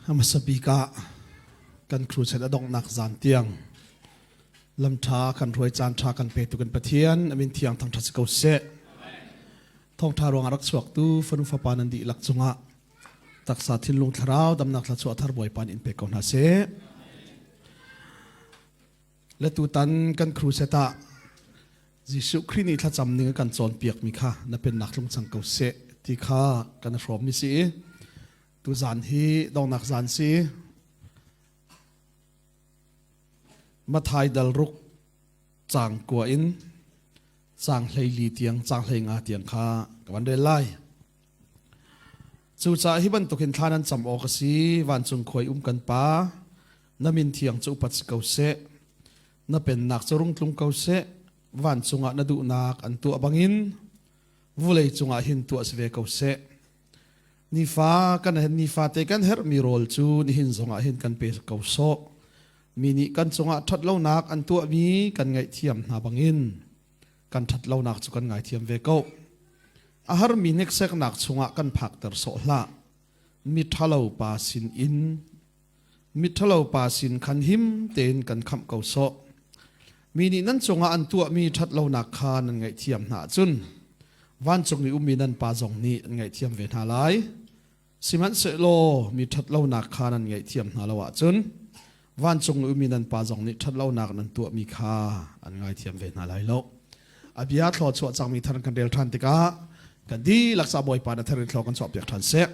Hmasa bik ah kan crusade a donghnak zan tiang lamṭha kan hruai caan ṭha kan petu kan Pathian a min thiang thangṭhat si ko seh. Thawngṭha ruangah rak chuaktu fanu fapa nan dihlak cungah taksa thinlung thlarau damnak thluachuah thar Bawipa nih in pe ko hna seh. Le tutan kan crusade ah Jesuh Khrih nih thlacam ning a kan cawnpiakmi kha na pennak tlung cang ko seh ti kha kan i hrawmmi si i tuzan hi donghnak zan si. Mathai dal ruk caang kua in caang 14 tiang caang 15 tiang kha ka van rel lai. Cucaah hi bantukin thla nan cam awk a si, vancung khua i um kan Pa, na min thiang cu upat si ko seh. Na pennak cu rung tlung ko seh, vancung ah na duhnak an tuah bangin vulei cungah hin tuah si ve ko seh. Nifa kan nifate kan herhmi rawl cu nihin zongah hin kan pe ko sawh. Mi nih kan cungah ṭhatlonak an tuahmi kan ngaihthiam hna bangin kan ṭhatlonak cu kan ngaithiam ve ko. A harmi hnekseknak chungah kan phakter sawh hlah. Miṭhalo pa sin in miṭhalo pa sin khan him tein kan khamh ko sawh. Mi nih nan cungah an tuahmi ṭhatlonak kha nan ngaihthiam hna ahcun vancung i ummi nan Pa zong nih an ngaihthiam ve hna lai. Sihmanhsehlaw mi ṭhatlonak kha nan ngaihthiam hna lo ahcun vancung i ummi nan Pa zong nih ṭhatlonak nan tuahmi kha an ngaithiam ve hna lai lo. A bia thluachuah cangmi thar kan rel ṭhan tikah kan dihlak ca Bawipa na thar in thlua kan chuahpiak ṭhan seh.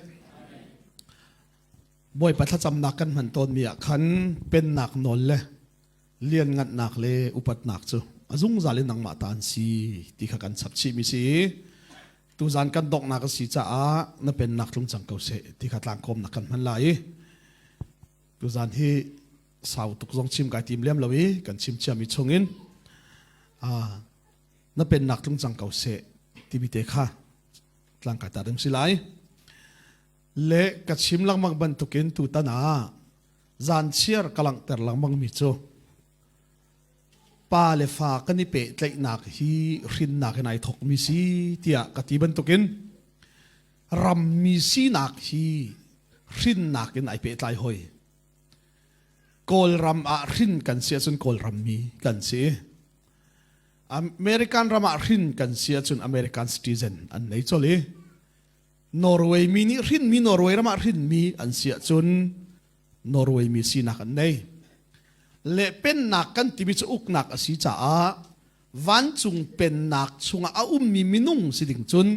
Bawipa thlacamnak kan hman tawnmi ah khan pennak nawl le lianngannak le upatnak cu a zungzal in nangmah ta an si ti kha kan chap chihmi si. Tuzan kan donghnak a si caah na pennak tlung cang ko seh ti kha tlangkawmnak kan hman lai i tuzan hi sau tuk zong chim kai tim lem lo i kan chim ciami chungin na pennak tlung cang ko seh timi te kha tlangkai ta ding si lai. Le ka chim lengmang bantukin tutan ah zan chiar ka langhter lengmang mi cu pa le fa kan i pehtlaihnak hi hrinnak in ai thokmi si tiah ka ti bantukin rammi sinak hi hrinnak in ai pehtlai hoi. Kawlram ah hrin kan si ahcun Kawlrammi kan si. American ram ah hrin kan si ahcun American citizen an nei chol i Norway mi nih hrinmi Norway ram ah hrinmi an si ahcun Norway mi sinak an nei. Le pennak kan timi cu uknak a si caah vancung pennak chungah a ummi minung si ding cun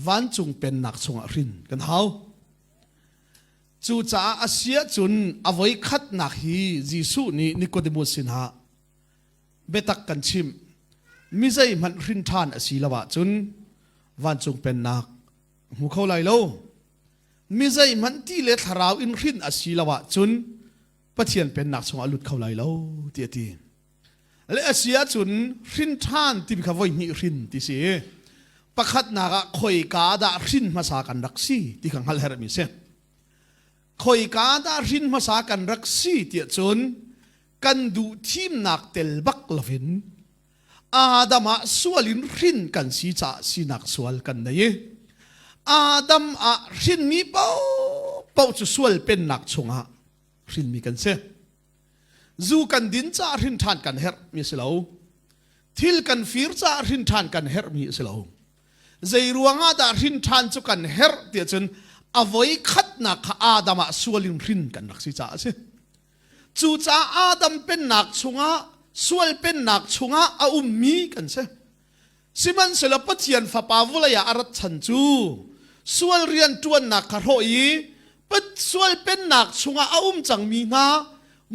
vancung pennak chungah hrin kan hau. Cucaah a si ahcun a voi khatnak hi Jesuh nih Nicodemus sinah biatak kan chimh. Mi zeihmanh hrin ṭhan a si lo ahcun vancung pennak hmu kho lai lo. Mi zeihmanh ti le thlarau in hrin a si lo ahcun Pathian pennak chungah a lut kho lai lo ti a ti. Le a si ahcun hrin ṭhan timi kha voi hnih hrin ti si. Pakhatnak ah khoika dah hrin hmasa kan rak si ti kha hngalh herhmi si. Khoika dah hrin hmasa kan rak si tiah cun kan duh thimnak tel bak loin Adam ah sual in hrin kan si caah sinak sual kan nei i Adam ah hrinmi paohpaoh cu sual pennak chungah hrinmi kan si. Zu kan din caah hrin ṭhan kan herhmi a si lo. Thil kan fir caah hrin ṭhan kan herhmi a si lo. Zei ruangah dah hrin ṭhan cu kan herh tiah cun a voi khatnak kha Adam ah sual in hrin kan rak si caah a si. Cucaah Adam pennak chungah sual pennak chungah a ummi kan si. Sihmanhsehlaw Pathian Fapa vawlei ah a rat chan cu sual rian ṭuannak kha hrawh i sual pennak chungah a um cangmi hna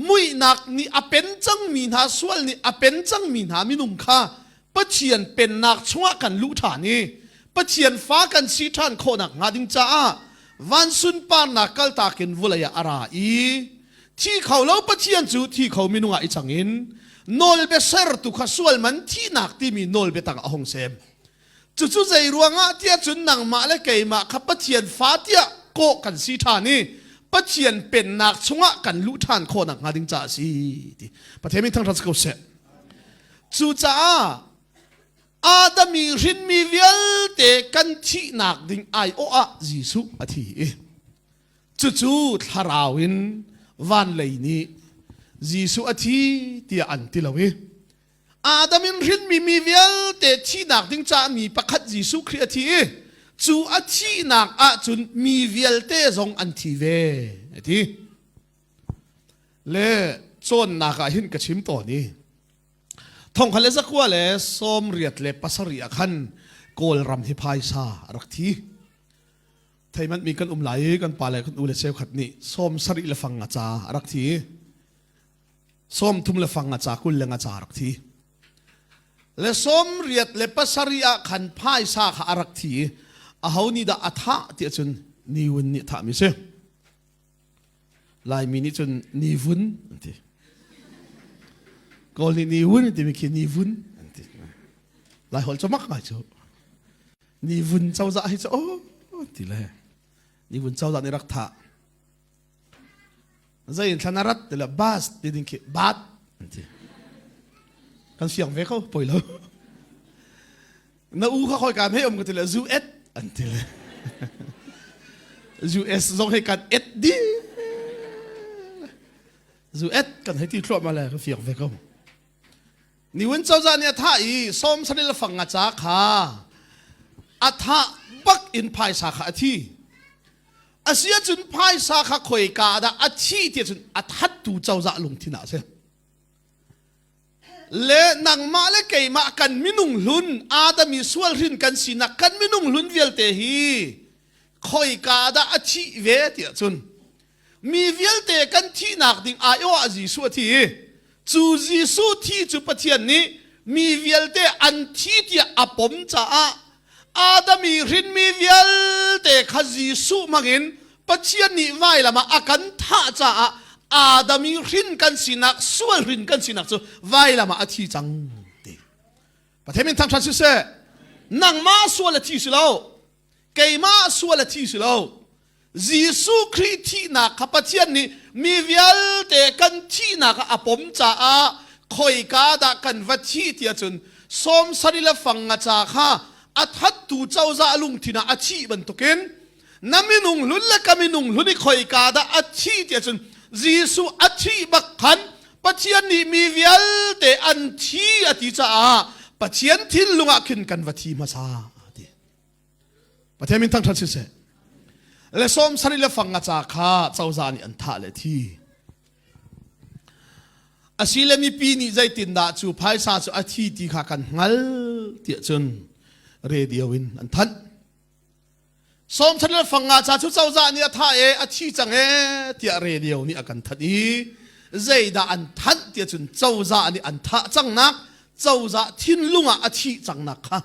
muihnak nih a pen cangmi hna sual nih a pen cangmi hna minung kha Pathian pennak chungah kan luh ṭhan i Pathian fa kan si ṭhan khawhnak hnga ding caah van sunparnak kaltak in vawlei ah a ra i thi kho lo Pathian cu thi kho minung ah i cang in nawlbia sertu kha sual man thihnak timi nawlbia tang a hung sem. Cucu zei ruangah tiah cun nangmah le keimah kha Pathian fa tiah kawh kan si ṭhan i Pathian pennak chungah kan luh ṭhan khawhnak hnga ding caah a si ti Pathian min thangṭhat si ko seh. Cucaah Adam i hrinmi vialte kan thihnak ding aiawh ah Jesuh a thi i. Cucu thlarau in van lei nih Jesuh a thi tiah an ti lo i Adam in hrinmi mi vialte thihnak ding caah mi pakhat Jesuh Khrih a thi i cu a thihnak ahcun mi vialte zong an thi ve a ti. Le cawnnak ah hin ka chim tawn i thongkhat le zakua le sawmriat le pasarih ah khan Kawlram hi phaisa a rak thi. Theimanh mi kan um lai i kan pa le kan u le cheukhat nih sawm sarih le fang a ca a rak thi. 30 le fang a ca 20 le nga ca rak thi. Le sawmriat le pasarih ah khan phaisa kha a rak thi i aho nih dah a thah ti ahcun niwun nih thahmi si. Laimi nih cun nivun an ti. Kawl nih niwun an timi khi nivun an ti. Lai holh cu mak ngai cu. Nivun cozah hi cu oh ti le nivun cozah nih rak thah. Zei in thlan a rat ti le bus ti ding khi bat an ti. Kan siang ve ko poi lo. Na u kha khoi ka hei um ka ti le zu et an ti le. US zong hei kan et di. Zu et kan hei ti thluahmah le ka fiang ve ko. Niwin cozah nih a thah i sawm saril fang a ca kha a thah bak in phaisa kha a thi. Asi ahcun phaisa kha khoika dah a thi ti ahcun a thattu cozah lungthin ah a si. Le nangmah le keimah kan minung hlun Adam i sual hrin kan sinak kan minung hlun vialte hi khoika dah a thih ve ti ahcun mi vialte kan thihnak ding aiawh ah Jesuh a thi i cu Jesuh thi cu Pathian nih mi vialte an thi tiah a pom caah Adam i hrinmi vialte kha Jesuh hmangin Pathian nih vailam ah a kan thah caah Adam i hrin kan sinak sual hrin kan sinak cu vailam ah a thi cang ti. Pathian min thangṭhat siseh nangmah sual a thi si lo keimah sual a thi si lo Jesuh Khrih thihnak kha Pathian nih mi vialte kan thihnak ah a pom caah khoika dah kan va thih ti ahcun sawm sarih le fang nga ca kha a thattu cozah lungthin ah a thih bantukin na minung hlun le ka minung hlun i khoika dah a thih ti ahcun Jesuh a thih bak khan Pathian nih mi vialte an thi a ti caah Pathian thinlung ah khin kan va thi hmasa ti. Pathian min thangṭhat siseh. Le sawm sarih le fang nga ca kha cozah nih an thah le thi. Asile mipi nih zeitindah cu phaisa cu a thi ti kha kan hngal tiah cun radio in an thanh. Sawm sarih le fang nga ca cu cozah nih a thah e a thi cang e tiah radio nih a kan thanh i zeidah an thanh tiah cun cozah nih an thah cangnak cozah thinlung ah a thih cangnak kha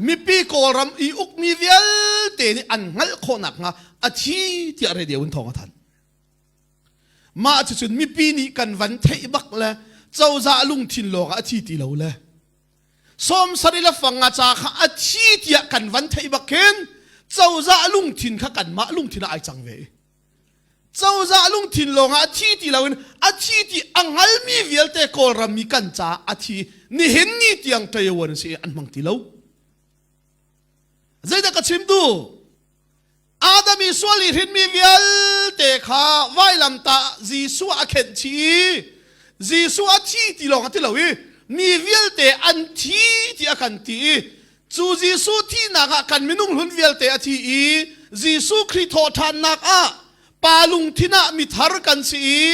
mipi Kawlram i ukmi vialte nih an hngalh khawh nakhnga a thi tiah radio in thawng a thanh. Mah cucun mipi nih kan van theih bak le cozah lungthin lawng ah a thi ti lo le sawm sarih le fang nga ca kha a thi tiah kan van theih bak khin cozah lungthin kha kanmah lungthin ah ai cang ve. Cozah lungthin lawngah a thi ti loin a thi ti a hngalmi vialte Kawlram mi kan caah a thi nihin ni tiang ṭayawan si an hmang ti lo. Zeidah ka chim duh? Adam i sual i hrinmi vialte kha vailamtah Jesuh a khenh chih i Jesuh a thi ti lawng a ti lo i mi vialte an thi ti a kan ti i Cu Jesuh thihnak ah kan minung hlun vialte a thi i Jesuh Khrih thawhṭhannak ah pa lungthin ah mithar kan si i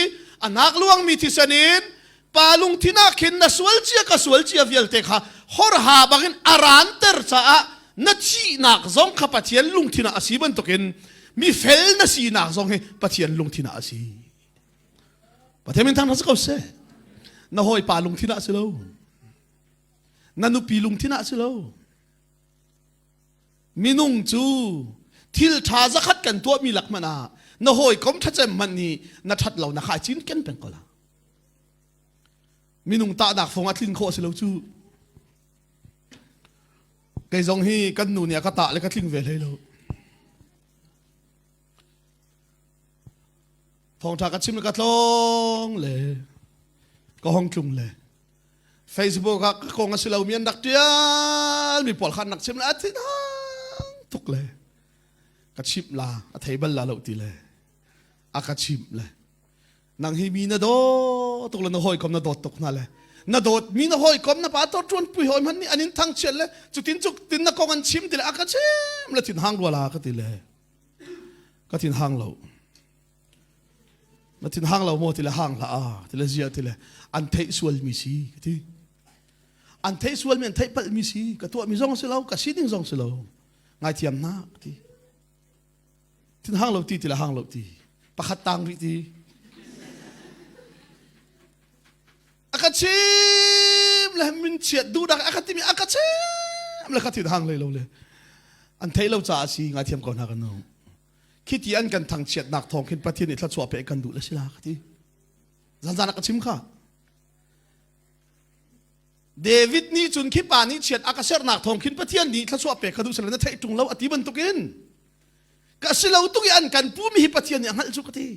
a nak luangmi thisen in pa lungthin ah khin na sual cia ka sual cia vialte kha horha bangin a ranter caah na thihnak zong kha Pathian lungthin ah a si bantukin mi fel na sinak zong hi Pathian lungthin ah a si. Pathian min thang ko seh. Na hawipa lungthin ah si lo. Na nupi lungthin ah si lo. Minung cu thil ṭha zakhat kan tuahmi lak hmanh ah na hawikom ṭhacem hmanh nih na ṭhat lo na khai cin ken peng ko la. Minung tahnak fong a tlin khawh si lo cu. Kei zong hi kan nu nih a ka tah le ka tling ve hlei lo. Thawngṭha ka chim le ka tlawng le ka hong tlung le Facebook ah ka kong a si lomi an rak ṭial mi pawl kha an rak chim le a thinhang tuk le ka chimh la a thei bal la lo ti le. A ka chimh le nang hi mi na daw tuk le na hawikom na dawt tuk hna le na dawt mi na hawikom na pa to ṭuan pui hawi hmanh nih an in thangchiat le cutin cuk tin na kong an chim ti le a ka chim le thin hang rua la ka ti le ka thin hang lo na thin hang lo maw ti le hang hlah a ti le zia ti le an theih sual mi si ka ti an theih sual mi an theih palh mi si ka tuah mi zong si lo ka sining zong si lo ngaithiam na ti Thin hang lo ti ti le hang lo ti. Pakhat tang rih ti. A ka chim le min chiat duh dak a ka timi a ka chim le ka thin hang lei lo le. An thei lo caah si ngaithiam ko hna kan nu. Khi ti an kan thangchiat nak thawng khin Pathian nih thluachuah pe kan duh le si la ka ti. Zanzan a ka chim kha. David nih cun khi pa nih chiat a ka sernak thawng khin Pathian nih thluachuah pek kha duh selaw na theih ṭung lo a ti bantukin ka si lo tuk i an kan pumi hi Pathian nih a hngalh cu ka ti.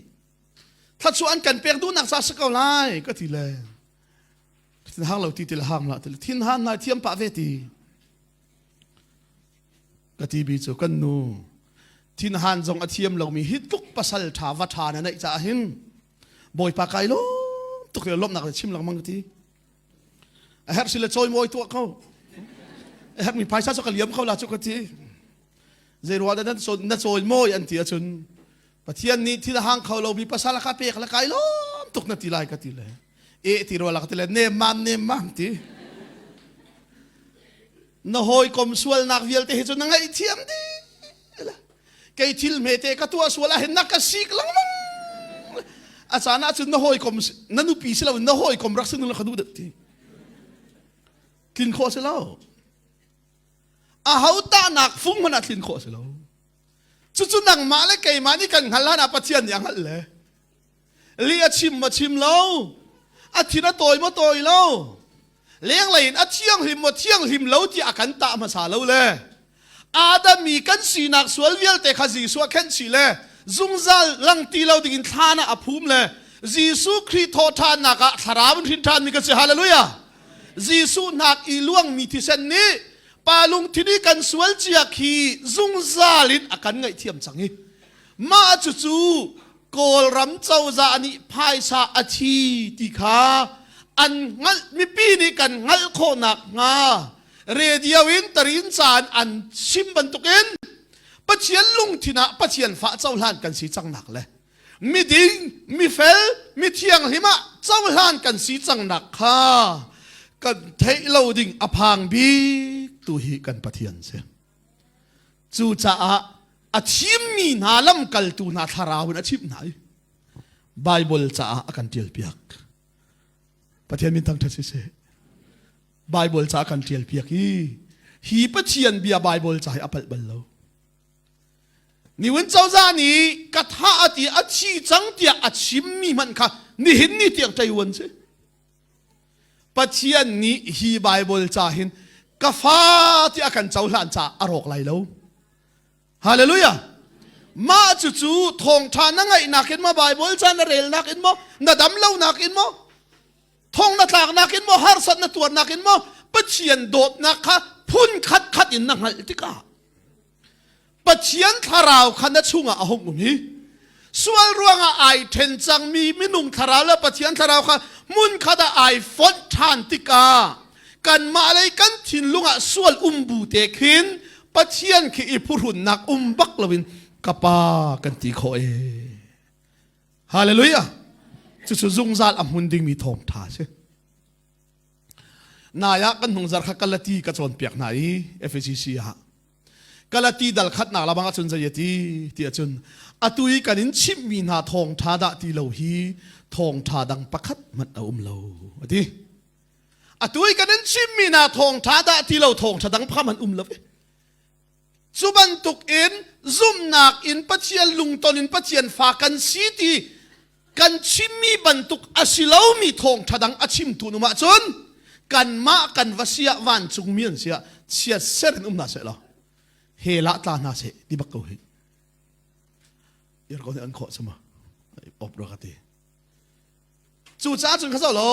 Thluachuah an kan pek duhnak ca si ko lai ka ti le thin hang lo ti ti le hang la ti le thin han nai thiam pah ve ti ka ti bi cu kan nu thin han zong a thiam lomi hi tluk pasal ṭha va ṭha na neih caah hin Bawipa kai lawm tuk le lawmhnak le chim lengmang ka ti. A herh si le cawimawi tuah ko. A herhmi phaisa cu ka liam kho la cu ka ti. Zei ruah dah na cawimawi an ti ahcun Pathian nih thil a hang kho lomi pasal a ka pek le kai lawm tuk na ti lai ka ti le. E ti rua la ka ti le nem mam nem mam ti. Na hawikom sualnak vialte hi cu na ngaihthiam dih. Kei thil hmete ka tuah sual ah hin na ka sik lengmang. A caan ah cun na hawikom na nupi si loin na hawikom rak si la ka duh deuh ti. Tlin khawh si lo. A ho tahnak fung hmanh ah tlin khawh si lo. Cucu nangmah le keimah nih kan hngal hlan ah Pathian nih a hngalh le. Li a chim maw chim lo, a thin a tawi maw tawi lo, lenglei in a thianghlim maw thianghlim lo tiah a kan tah hmasa lo le Adam mi kan sinak sual vialte kha Jesuh a khenh chih le zungzal lang ti lo dingin thlan ah a phum le Jesuh Khrih thawhṭhannak ah thlarau in hrin ṭhanmi kan si. Hallelujah! Jesuh hnak i luangmi thisen nih pa lungthin i kan sual cia khi zungzal in a kan ngaihthiam cang i mah cucu Kawlram cozah nih phaisa a thi ti kha an hngalh mipi nih kan hngalh khawh nakhnga radio in tarin caan an chim bantukin Pathian lungthin ah Pathian fa cohlan kan si cang nak le miding mifel mithianghlim ah cohlan kan si cang nak kha kan theih lo ding a phang bik tu hi kan Pathian si. Cucaah a thimmi hna lamkaltu hna thlarau in a chimh hna i Baibal caah a kan ṭialpiak. Pathian min thangṭhat siseh. Baibal ca a kan ṭialpiak i hi Pathian bia Baibal ca hi a palh bal lo. Niwin cozah nih ka thah a ti a thi cang tiah a chimmi hmanh kha nihin ni tiang ṭeiuan si. Pathian nih hi Baibal ca hin ka fa ti a kan cohlan caah a rawk lai lo. Hallelujah. Mah cucu thawngṭha na ngaihnak in maw Baibal ca na relnak in maw na dam lonak in maw thong na tlaknak in maw harsat na tuarnak in maw Pathian dawtnak kha phun khat khat in na hngalh tikah Pathian thlarau kha na chungah a hung um i sual ruangah ai ṭhen cangmi minung thlarau le Pathian thlarau kha hmunkhat ah ai fonh ṭhan tikah kanmah lei kan thinlung ah sual um bu te khin Pathian khi i phuhrunnak um bak loin ka pa kan ti khawh e. Hallelujah! Cucu zungzal a hmun dingmi thawngṭha a si. Nai ah kan hnungzar kha Galati ka cawnpiak hna i FACC ah Galati dal khatnak lamang ahcun zei a ti ti ahcun atu i kan in chimhmi hna thawngṭha dah ti lo hi thawngṭha dang pakhat hmanh a um lo a ti. Atu i kan in chimhmi hna thawngṭha dah ti lo thawngṭha dang pakhat hmanh um lo. Cu bantuk in zumhnak in Pathian lungton in Pathian fa kan si ti kan chimmi bantuk a si lomi thawngṭha dang a chimtu an um ahcun kanmah kan va siah vancungmi an siah chiatser in um hna seh law hell ah tla hna seh ti bak ko hi irko nih an khawh sama op ro ka ti cucaah cun kha lo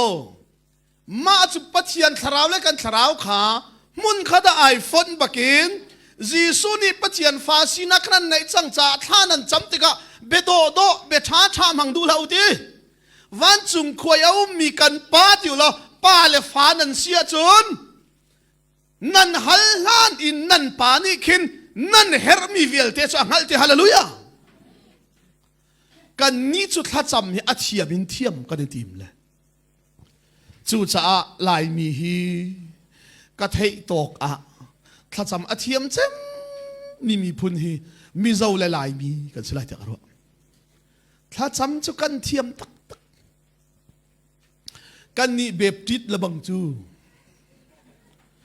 mah cu Pathian thlarau le kan thlarau kha hmun khat ah ai fonh bakin. Jesuh nih Pathian fa sinak nan neih cang caah thla nan cam tikah bia dawhdawh bia ṭha ṭha hmang duh hlah u ti. Vancung khua i a ummi kan pa ti u law pa le fa nan si ahcun nan hal hlan in nan pa nih khin nan herhmi vialte cu a hngalh ti hallelujah. Kan nih cu thlacam hi a thiam in thiam kan i tim le. Cucaah Laimi hi ka theih tawk ah thlacam a thiam cem mi miphun hi Mizo le Laimi kan si lai tiah ka ruah. Thlacam cu kan thiam taktak. Kan nih Baptist le bang cu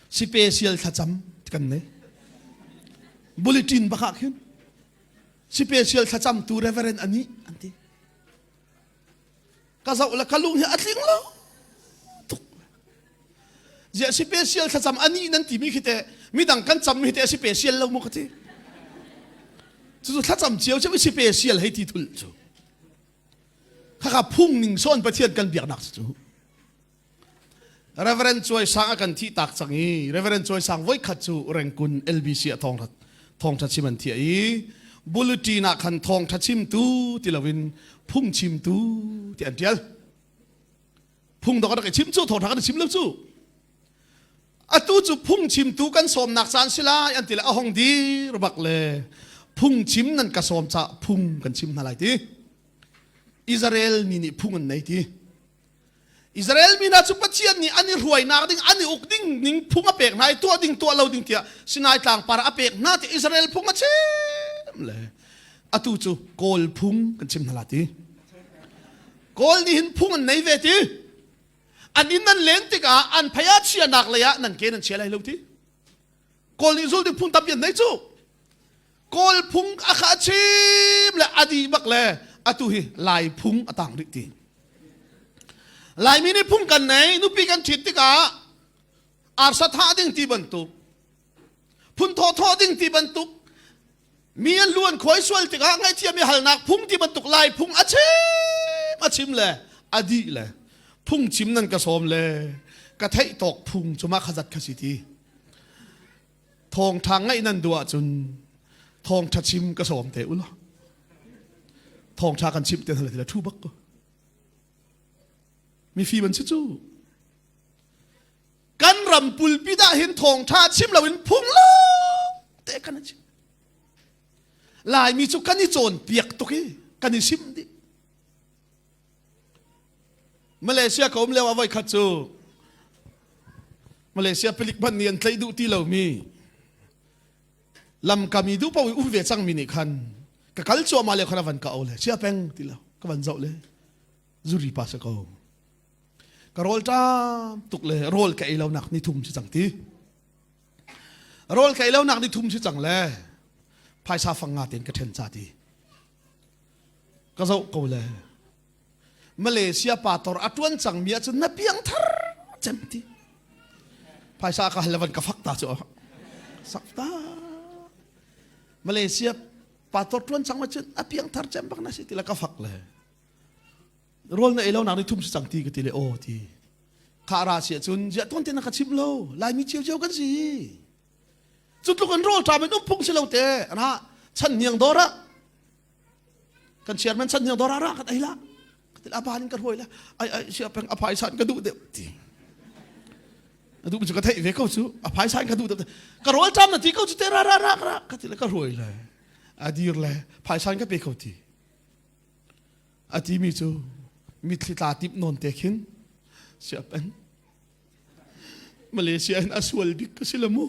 special thlacam kan nei. Bulletin bak ah khin special thlacam tu Reverend ani an ti. Ka zoh le ka lung hi a tling lo tuk. Ziah special thlacam ani nan timi khi te midang kan cam hi te special lo mu ka ti. Cucu thlacam cio cio special hei ti thul cu. Khaka phung ning sawn Pathian kan biaknak cu. Reverend Cuai Sang a kan thih tak cang i Reverend Cuai Sang voikhat cu Rengkun LBC a thawngtha thawngtha chim an thiah i bulletin ah khan thawngtha chimtu ti loin phung chimtu ti an tial. Phung dok rak i chim cu thawngtha kan chim lo cu. Atu cu phung chimtu kan sawmnak caan si lai an ti le a hong dir bak le phung chim nan ka sawm ca phung kan chim hna lai ti. Israel mi nih phung an nei ti. Israel mi hna cu Pathian nih an i hruainak ding an i uk ding ning phung a pek hna i tuah ding tuah lo ding tiah Sinai tlang par a pek hna ti Israel phung a chim le atu cu Kawl phung kan chim hna la ti Kawl nih hin phung an nei ve ti an inn nan len tikah an phei ah chianak lei ah nan ke nan chia lai lo ti Kawl nih zul ding phung tampi an nei cu Kawl phung a kha chim le a dih bak le atu hi Lai phung a tang rih ti. Laimi nih phung kan nei nupi kan ṭhit tikah arsa thah ding ti bantuk phun thaw thaw ding ti bantuk mi an lu an khuai sual tikah ngaihthiam i halnak phung ti bantuk Lai phung a chim a chim le a dih le phung chim nan ka sawm le ka theih tawk phung cu mah kha zat kha si ti. Thawngṭha ngaih nan duh ahcun thawngṭha chim ka sawm te u law. Thawngṭha kan chimh te hna le thu bak ko. Mifim an si cu. Kan ram pulpit ah hin thawngṭha chim loin phung lo te kan chim. Laimi cu kan i cawnpiak tuk i kan i sim dih. Malaysia ka um lio ah voikhat cu Malaysia palik hmanh nih an tlaih duh ti lomi lamkam i duh paoh i um ve cangmi nih khan ka kal cuahmah lio khan a van ka o le chia peng ti lo ka van zoh le zuri pa sa ko ka rawl ṭam tuk le rawl ka ei lo nak ni thum si cang ti rawl ka ei lo nak ni thum si cang le phaisa fang nga ten ka ṭhen ca ti ka zoh ko le Malaysia pator a tuan cangmi ahcun na piang thar cem ti phaisa ka hal van ka fak ta cu sak ta Malaysia pator tuan cang cun a piang thar cem bak na si ti la ka fak le rawl na ei lo nak ni thum si cang ti ka ti le aw ti kha ra si ahcun ziah tuan te na ka chim lo laimi cio cio kan si cu tluk in rawl ṭam in um phung si lo te ra chan niang dawr ah kan chairman chan niang dawr ah ra kan ei la ka til aban in ka hruai la ai ai sia peng a phaisa in ka duh deuh ti a duh cu ka theih ve ko cu a phaisa in ka duh deuh ka rawl ṭam na ti ko cu te ra ra ra ra ka ti le ka hruai le a dir le phaisa in ka pe ko ti a ti mi cu mitthli tla tip nawn te khin sia peng Malaysia in a sual bik ka si le mu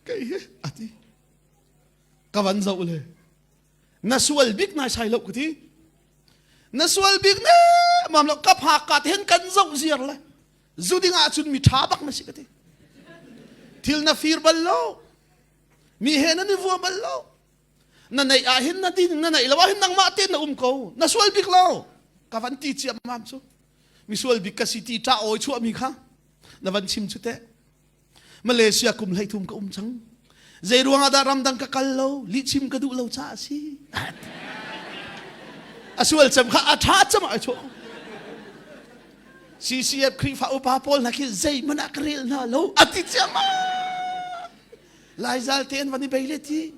kei hi a ti ka van zoh le na sual bik nai sai lo ka ti na sual bik ne mam lo ka phak ka te hin kan zoh ziar le zu ding ah cun mi tha bak na si ka ti thil na fir bal lo mi he na ni vua bal lo na neih ah hin na din na neih lo ah hin nangmah te na um ko na sual bik lo ka van ti ciam mam cu misual bik ka si ti ṭah awi chuahmi kha na van chim cu teh Malaysia kum 13 ka um cang zei ruangah dah ramdang ka kal lo lihchim ka duh lo caah a si a sual cem kha a ṭha cem ai chuah CCF Khrihfa upa pawl hna khi zeihmanh ah ka rel hna lo a ti ciammam. Laizal te an van i bei le ti.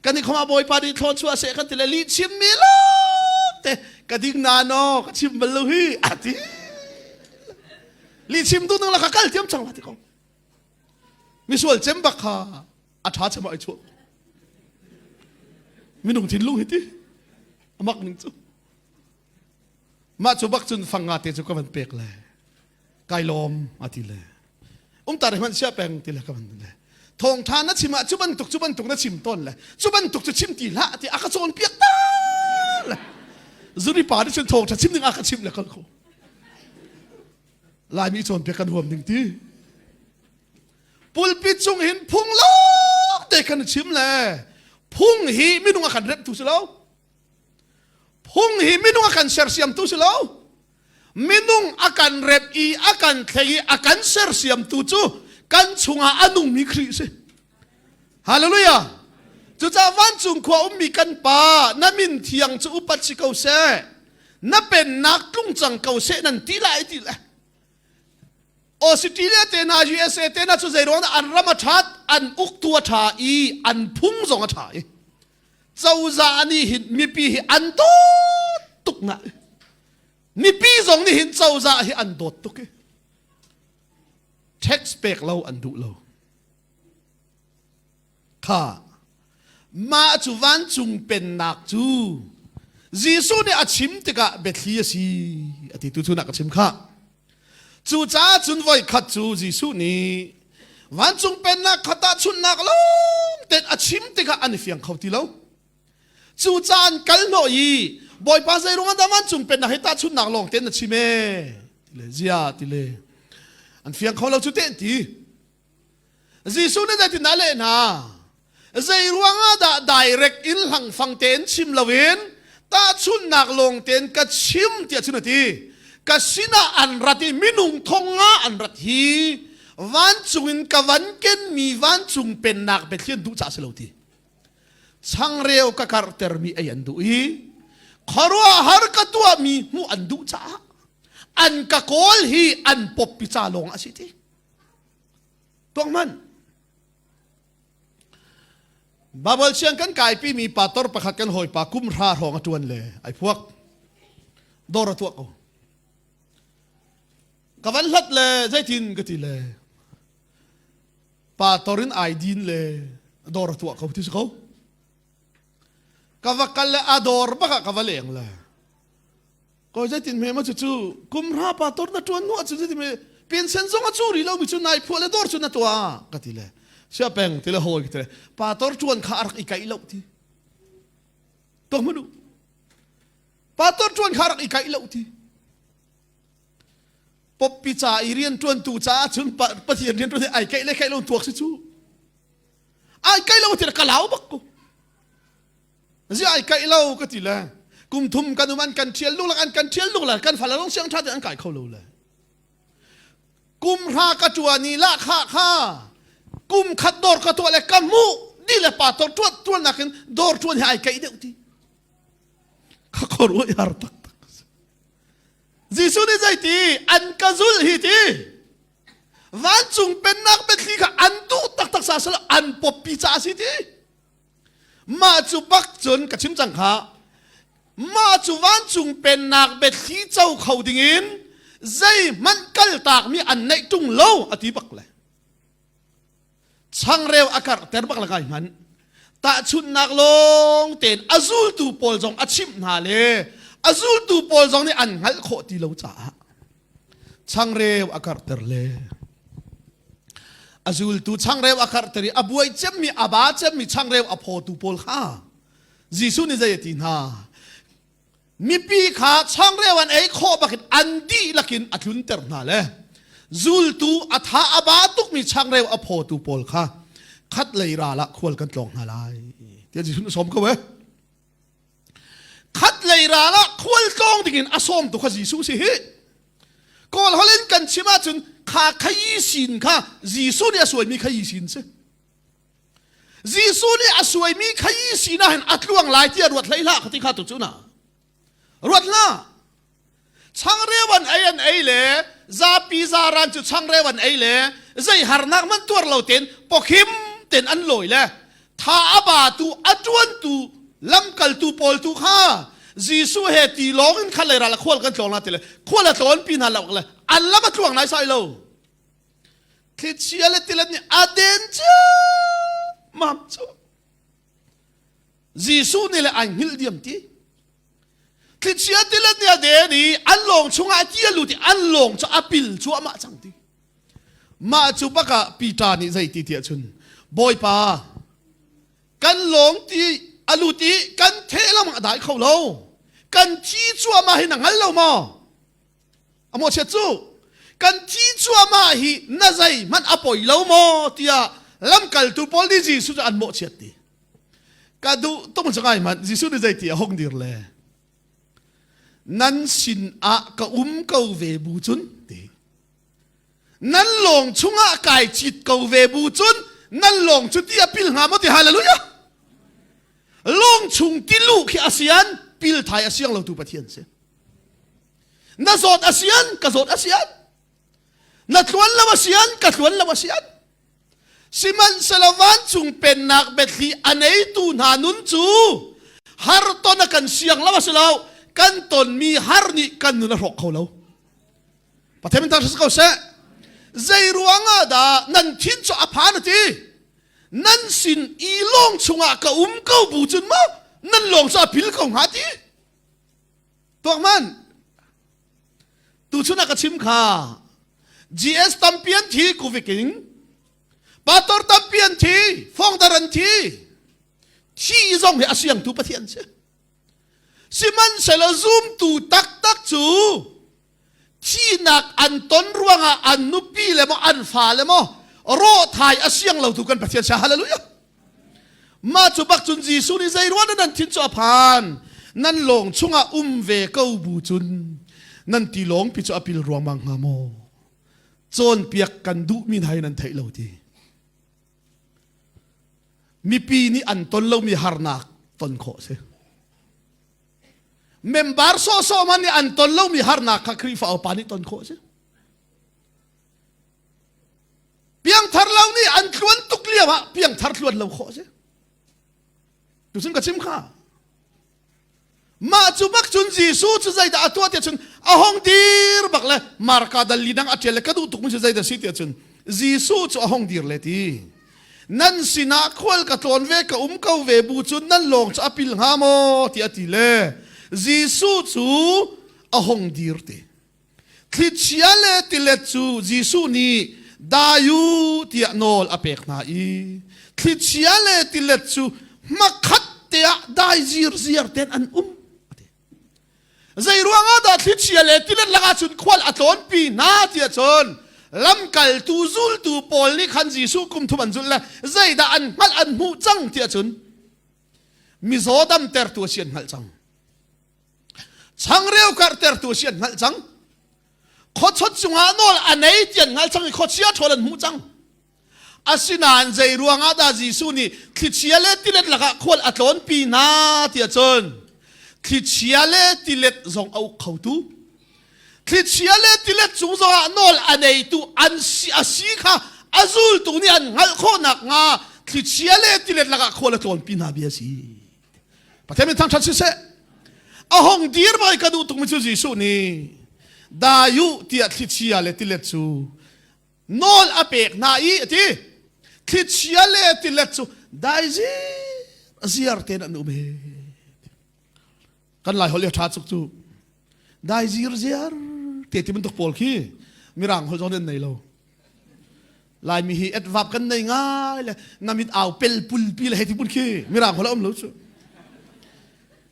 Kan i khoma bawipa nih thlawn chuah seh kan ti le lih chim mi lawng te ka ding na no ka chim bal lo hi a ti. Lih chim tu nang la ka kal tiam chang la ti ko. Misual cem bak kha a ṭha cem ah ai chuah. Minung thinlung hi ti amak ning cu. Mah cu bak cun fang nga te cu ka van pek le kai lawm a ti le umtar hmanh sia peng ti le ka van le thawngṭha na chim ah cu bantuk cu bantuk na chim tawn le cu bantuk cu chim ti hlah ti a ka cawn piak ta le zuri pa nih cun thawngṭha chim ding a ka chim le kal ko Laimi cawnpiak kan huam ding ti pulpit cung hin phung lawng te kan chim le phung hi minung a kan remhtu si lo phung hi minung a kan sersiamtu si lo minung a kan rep i a kan thlei i a kan sersiamtu cu kan chungah a nungmi Khrih si Hallelujah cucaah vancung khua ummi kan pa na min thiang cu upat si ko seh na pennak tlung cang ko seh nan ti lai ti le Australia te na USA te na cu zeiruang dah an ram a ṭhat an uktu a ṭha i an phung zong a ṭha i cozah nih hin mipi hi an dawt tuk na mipi zong nih hin cozah hi an dawt tuk i tax pek lo an duh lo Kha mah cu vancung pennak cu Jesuh nih a chim tikah biathli a si a ti tu cu nak ka chim kha. Cucaah cun voi khat cu Jesuh nih vancung pennak kha tahchunhnak lawng tein a chim tikah an i fiang kho ti lo. Cucaah an kal hnawh i Bawipa zei ruangah dah vancung pennak hi tahchunhnak lawng tein na chim ee ti le zia ti le an fiang kho lo cu te an ti. Jesuh nih zeitindah a leh hna? Zei ruangah dah direct in hlangfang tein chim loin tahchunhnak lawng tein ka chim tiah cun a ti. Ka sinah an rat i minung thong nga an rat hi vancung in ka van kenmi vancung pennak biathli an duh caah si lo ti. Changreu ka karhtermi ei an duh i khuaruahhar ka tuahmi hmuh an duh caah an ka kawl hi an pawppi ca lawng a si ti. Tuak hmanh. Bible siang kan kaipi mi pastor pakhat kan hawipa kum hra hrawng a tuan le ai phuak. Dawr a tuah ko. Ka van hlat le zeitin ka ti le pastor in ai din le dawr a tuah ko ti si ko. Ka va kal le a dawr bak ah ka va leng le Ko zeitin hme ma cucu kum hra pa tor na tuan nu ahcun zeitin hme pension zong a cu ri lo mi cu nai phuah le dawr cu na tuah ka ti le sia peng ti le hawi ka ti le pa tor tuan kha a rak i kaih lo ti to hmanu pa tor tuan kha a rak i kaih lo ti poppi ca i rian tuan tu caah cun pathian rian tuan ai kaih le kaih lo tuak si cu ai kaih lo ti le ka lau bak ko Zi ai kaih lo ka ti le kum thum kan um an kan ṭhial lung an kan ṭhial lung le kan fale lung siang ṭha te an kai kho lo le kum hra ka ṭuan i la kha kha kum khat dawr ka tuah le ka hmuh di le pa tor ṭuan ṭuan nakin dawr ṭuan hi ai kaih deuh ti kha khuaruah i har taktak Jesuh nih zeiti an ka zulh hi ti vancung pennak biathli kha an duh taktak sa sal an poppi ca a si ti Mah cu bak cun ka chim cang kha mah cu vancung pennak biathli co kho dingin zeihmanh kaltakmi an neih ṭung lo a ti bak le changreu a karhter bak le kai hmanh tahchunhnak lawng tein a zultu pawl zong a chimh hna le a zultu pawl zong nih an hngalh khawh ti lo caah changreu a karhter le a zultu changreu a karhter i a buai cemmi a ba cemmi changreu a phawtu pawl kha Jesuh nih zei a ti hna mipi kha changreu an ei khawh bakin an dihlak in a tlunter hna le zultu a tha a ba tukmi changreu a phawtu pawl kha khat lei ral ah khual kan tlawng hna lai tiah Jesuh nih a sawm ko eh khat lei ral ah khual tlawng dingin a sawmtu kha Jesuh si hi kawl holh in kan chim ahcun kha khayi sin kha Jesuh nih a suaimi khayi sin si Jesuh nih a suaimi khayi sin ah hin a tluang lai tiah ruat hlei hlah khati kha tu cu na ruat hlah changreu an ei an ei le zapi zaran cu changreu an ei le zei harnak man tuar lo ten pokhim. ten an lawi le tha a ba tu a ṭuan tu lamkaltu pawl tu kha Jesuh he ti lawng in khat lei ral khual kan tlawng la ti le khual a tlawn pi hna lo le an lam a tluang nai sai lo thlichia le tilet nih a den mam cu Jesuh nih le ai hngilh diam ti thlichia tilet nih a den i an lawng chungah ti a lut i an lawng cu a pil cuahmah cang ti Mah cu bakah Peter nih zei ti tiah cun Bawipa kan lawng ti a lut i kan theh lam a dai kho lo kan thi cuahmah hi na hngal lo maw a mawhchiat cu kan thi cuahmah hi na zei hmanh a poi lo maw tiah lamkaltu pawl nih Jesuh cu an mawhchiat ti ka duh tung cu ngai hmanh Jesuh nih zei ti a hung dir le nan sin ah ka um ko ve bu cun ti Nan lawng chungah kai cit ko ve bu cun nan lawng cu ti a pil hnga maw ti hallelujah. Lawng chung ti lu khi asian pil thai a siang lo tu Pathian si. Na zawt asian ka zawt asian. Na tluan lo asian ka tluan lo asian. Sihmanhsehlaw vancung pennak biathli a neitu hna nun cu har ton a kan siang lo a si lo kan tonmi har nih kan nun a hrawk kho lo. Pathian min thangṭhat si ko seh. Zei ruangah dah nan thin cu a phan a ti? Nan sin i lawng chungah ka um ko bu cun maw nan lawng cu a pil ko hnga ti? Tuak man. Tuchun ah ka chim kha. GS tampi an thi kuviking. Pastor tampi an thi, fongdar an thi. Thi zong hi a siangtu Pathian si. Sihmanhsehlaw zumtu taktak cu thihnak an ton ruangah an nupi le maw an fale maw rawhthai a siang lo tu kan Pathian sia hallelujah mah cu bak cun Jesuh nih zei ruang nan thin cu a phan nan lawng chungah um ve ko bu cun nan ti lawng pi cu a pil ruangmang hnga maw cawnpiak kan duhmi hna hi nan theih lo ti mipi nih an ton lomi harnak ton khawh si member sawhsawh man nih an ton lomi harnak kha Khrihfa upa nih ton khawh si piangthar lo nih an tluan tuk lio ah piangthar tluan lo khawh si tucun ka chim kha Mah cu bak cun Jesuh cu zeidah a tuah tiah cun a hong dir bak le Marka dal li dang a ṭial le ka duh tukmi cu zeidah si tiah cun Jesuh cu a hong dir le ti nan sinah khual ka tlawn ve ka um ko ve bu cun nan lawng cu a pil hnga maw tiah a ti le Jesuh cu a hong dir ti Thlichia le tilet cu Jesuh nih dai u tiah nawl a pek hna i thlichia le tilet cu hmakhat te ah dai zirziar ten an um. Zei ruangah dah thlichia le tilet lakah cun khual a tlawnpi hna tiah cun lamkaltu zultu pawl nih khan Jesuh kum thum an zulh le zeidah an hngalh an hmuh cang tiah cun mizaw damtertu a si an hngalh cang. Changreu karhtertu a si an hngalh cang. Khuachot cungah nawl a nei ti an hngalh cang i khuachia ṭhawl an hmuh cang. Asinain zei ruangah dah Jesuh nih thlichia le tilet lakah khual a tlawnpi hna tiah cun thlichia le tilet zong a uk khotu thlichia le tilet cung zongah nawl a neitu an si a si kha a zultu nih an hngalh khawh nakhnga thlichia le tilet lakah khual a tlawnpi hna bia a si. Pathian min thangṭhat siseh. A hong dir mai ka duh tukmi cu Jesuh nih dai u tiah thlichia le tilet cu nawl a pek hna i a ti. Thlichia le tilet cu dai ziar tein an um he. Kan lai holh i a ṭha cuk cu dai zir ziar te ti bantuk pawl khi mirang holh zong an nei lo. Laimi hi adverb kan nei ngai le na mit au pel pul pi le hei ti pun khi mirang holh a um lo cu.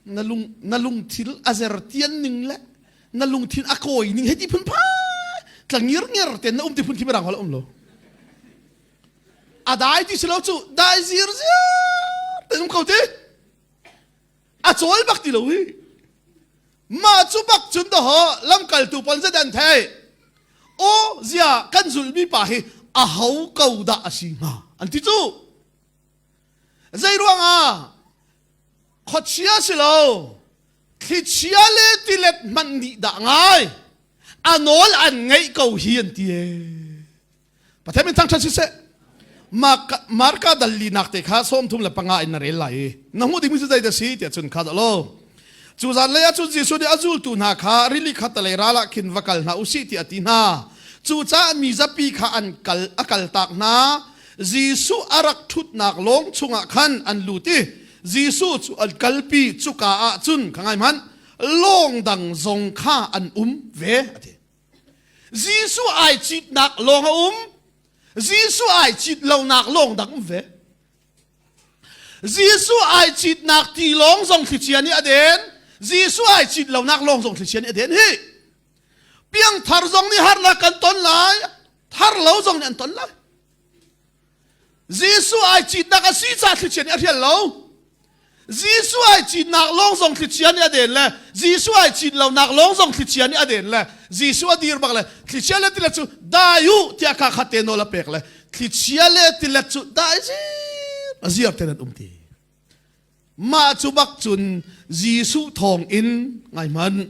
Na lung na lungthil a zer tian ning le na lungthin a kawi ning hei ti phun pha tlangir nger ten na um ti phun khi mirang holh a um lo. A dai ti si lo cu dai zir ziar ten um ko ti. A cawl bak ti lo hi. Mah cu bak cun dawh lamkaltu pawl zet an thei. Aw zia kan zulhmi pa hi a ho ko dah a si hnga an ti cu. Zei ruangah khuachia si lo thlichia le tilet hmanh nih dah ngai a nawl an ngeih ko hi an ti ee. Pathian min thangṭhat siseh. Marka dal linak te kha 35 in na rel lai i na hmuh dingmi cu zeidah si tiah cun kha dah lo. Cu zan lei ah cun Jesuh nih a zultu hna kha rili khattelei ral ah khin va kal hna usih tiah a ti hna. Cucaah mi zapi kha an kal a kaltak hna. Jesuh a rak ṭhutnak lawng chungah khan an lut i Jesuh cu an kalpi cuka ah cun kha ngai hmanh lawng dang zong kha an um ve a ti. Jesuh ai citnak lawng a um. Jesuh ai cit lonak lawng dang um ve. Jesuh ai citnak tilawng zong thlichia nih a den. Jesuh ai cit lonak lawng zong thlichia nih a den hi. Piangthar zong nih harnak kan ton lai, thar lo zong nih an ton lai. Jesuh ai citnak a si ca thlichia nih a hrial lo. Jesuh ai citnak lawng zong thlichia nih a den le Jesuh ai cit lonak lawng zong thlichia nih a den le Jesuh a dir bak le thlichia le tilet cu dai u tiah kha khat te nawl a pek le thlichia le tilet cu dai zir a ziar ten an um ti. Mah cu bak cun Jesuh thawng in ngai hmanh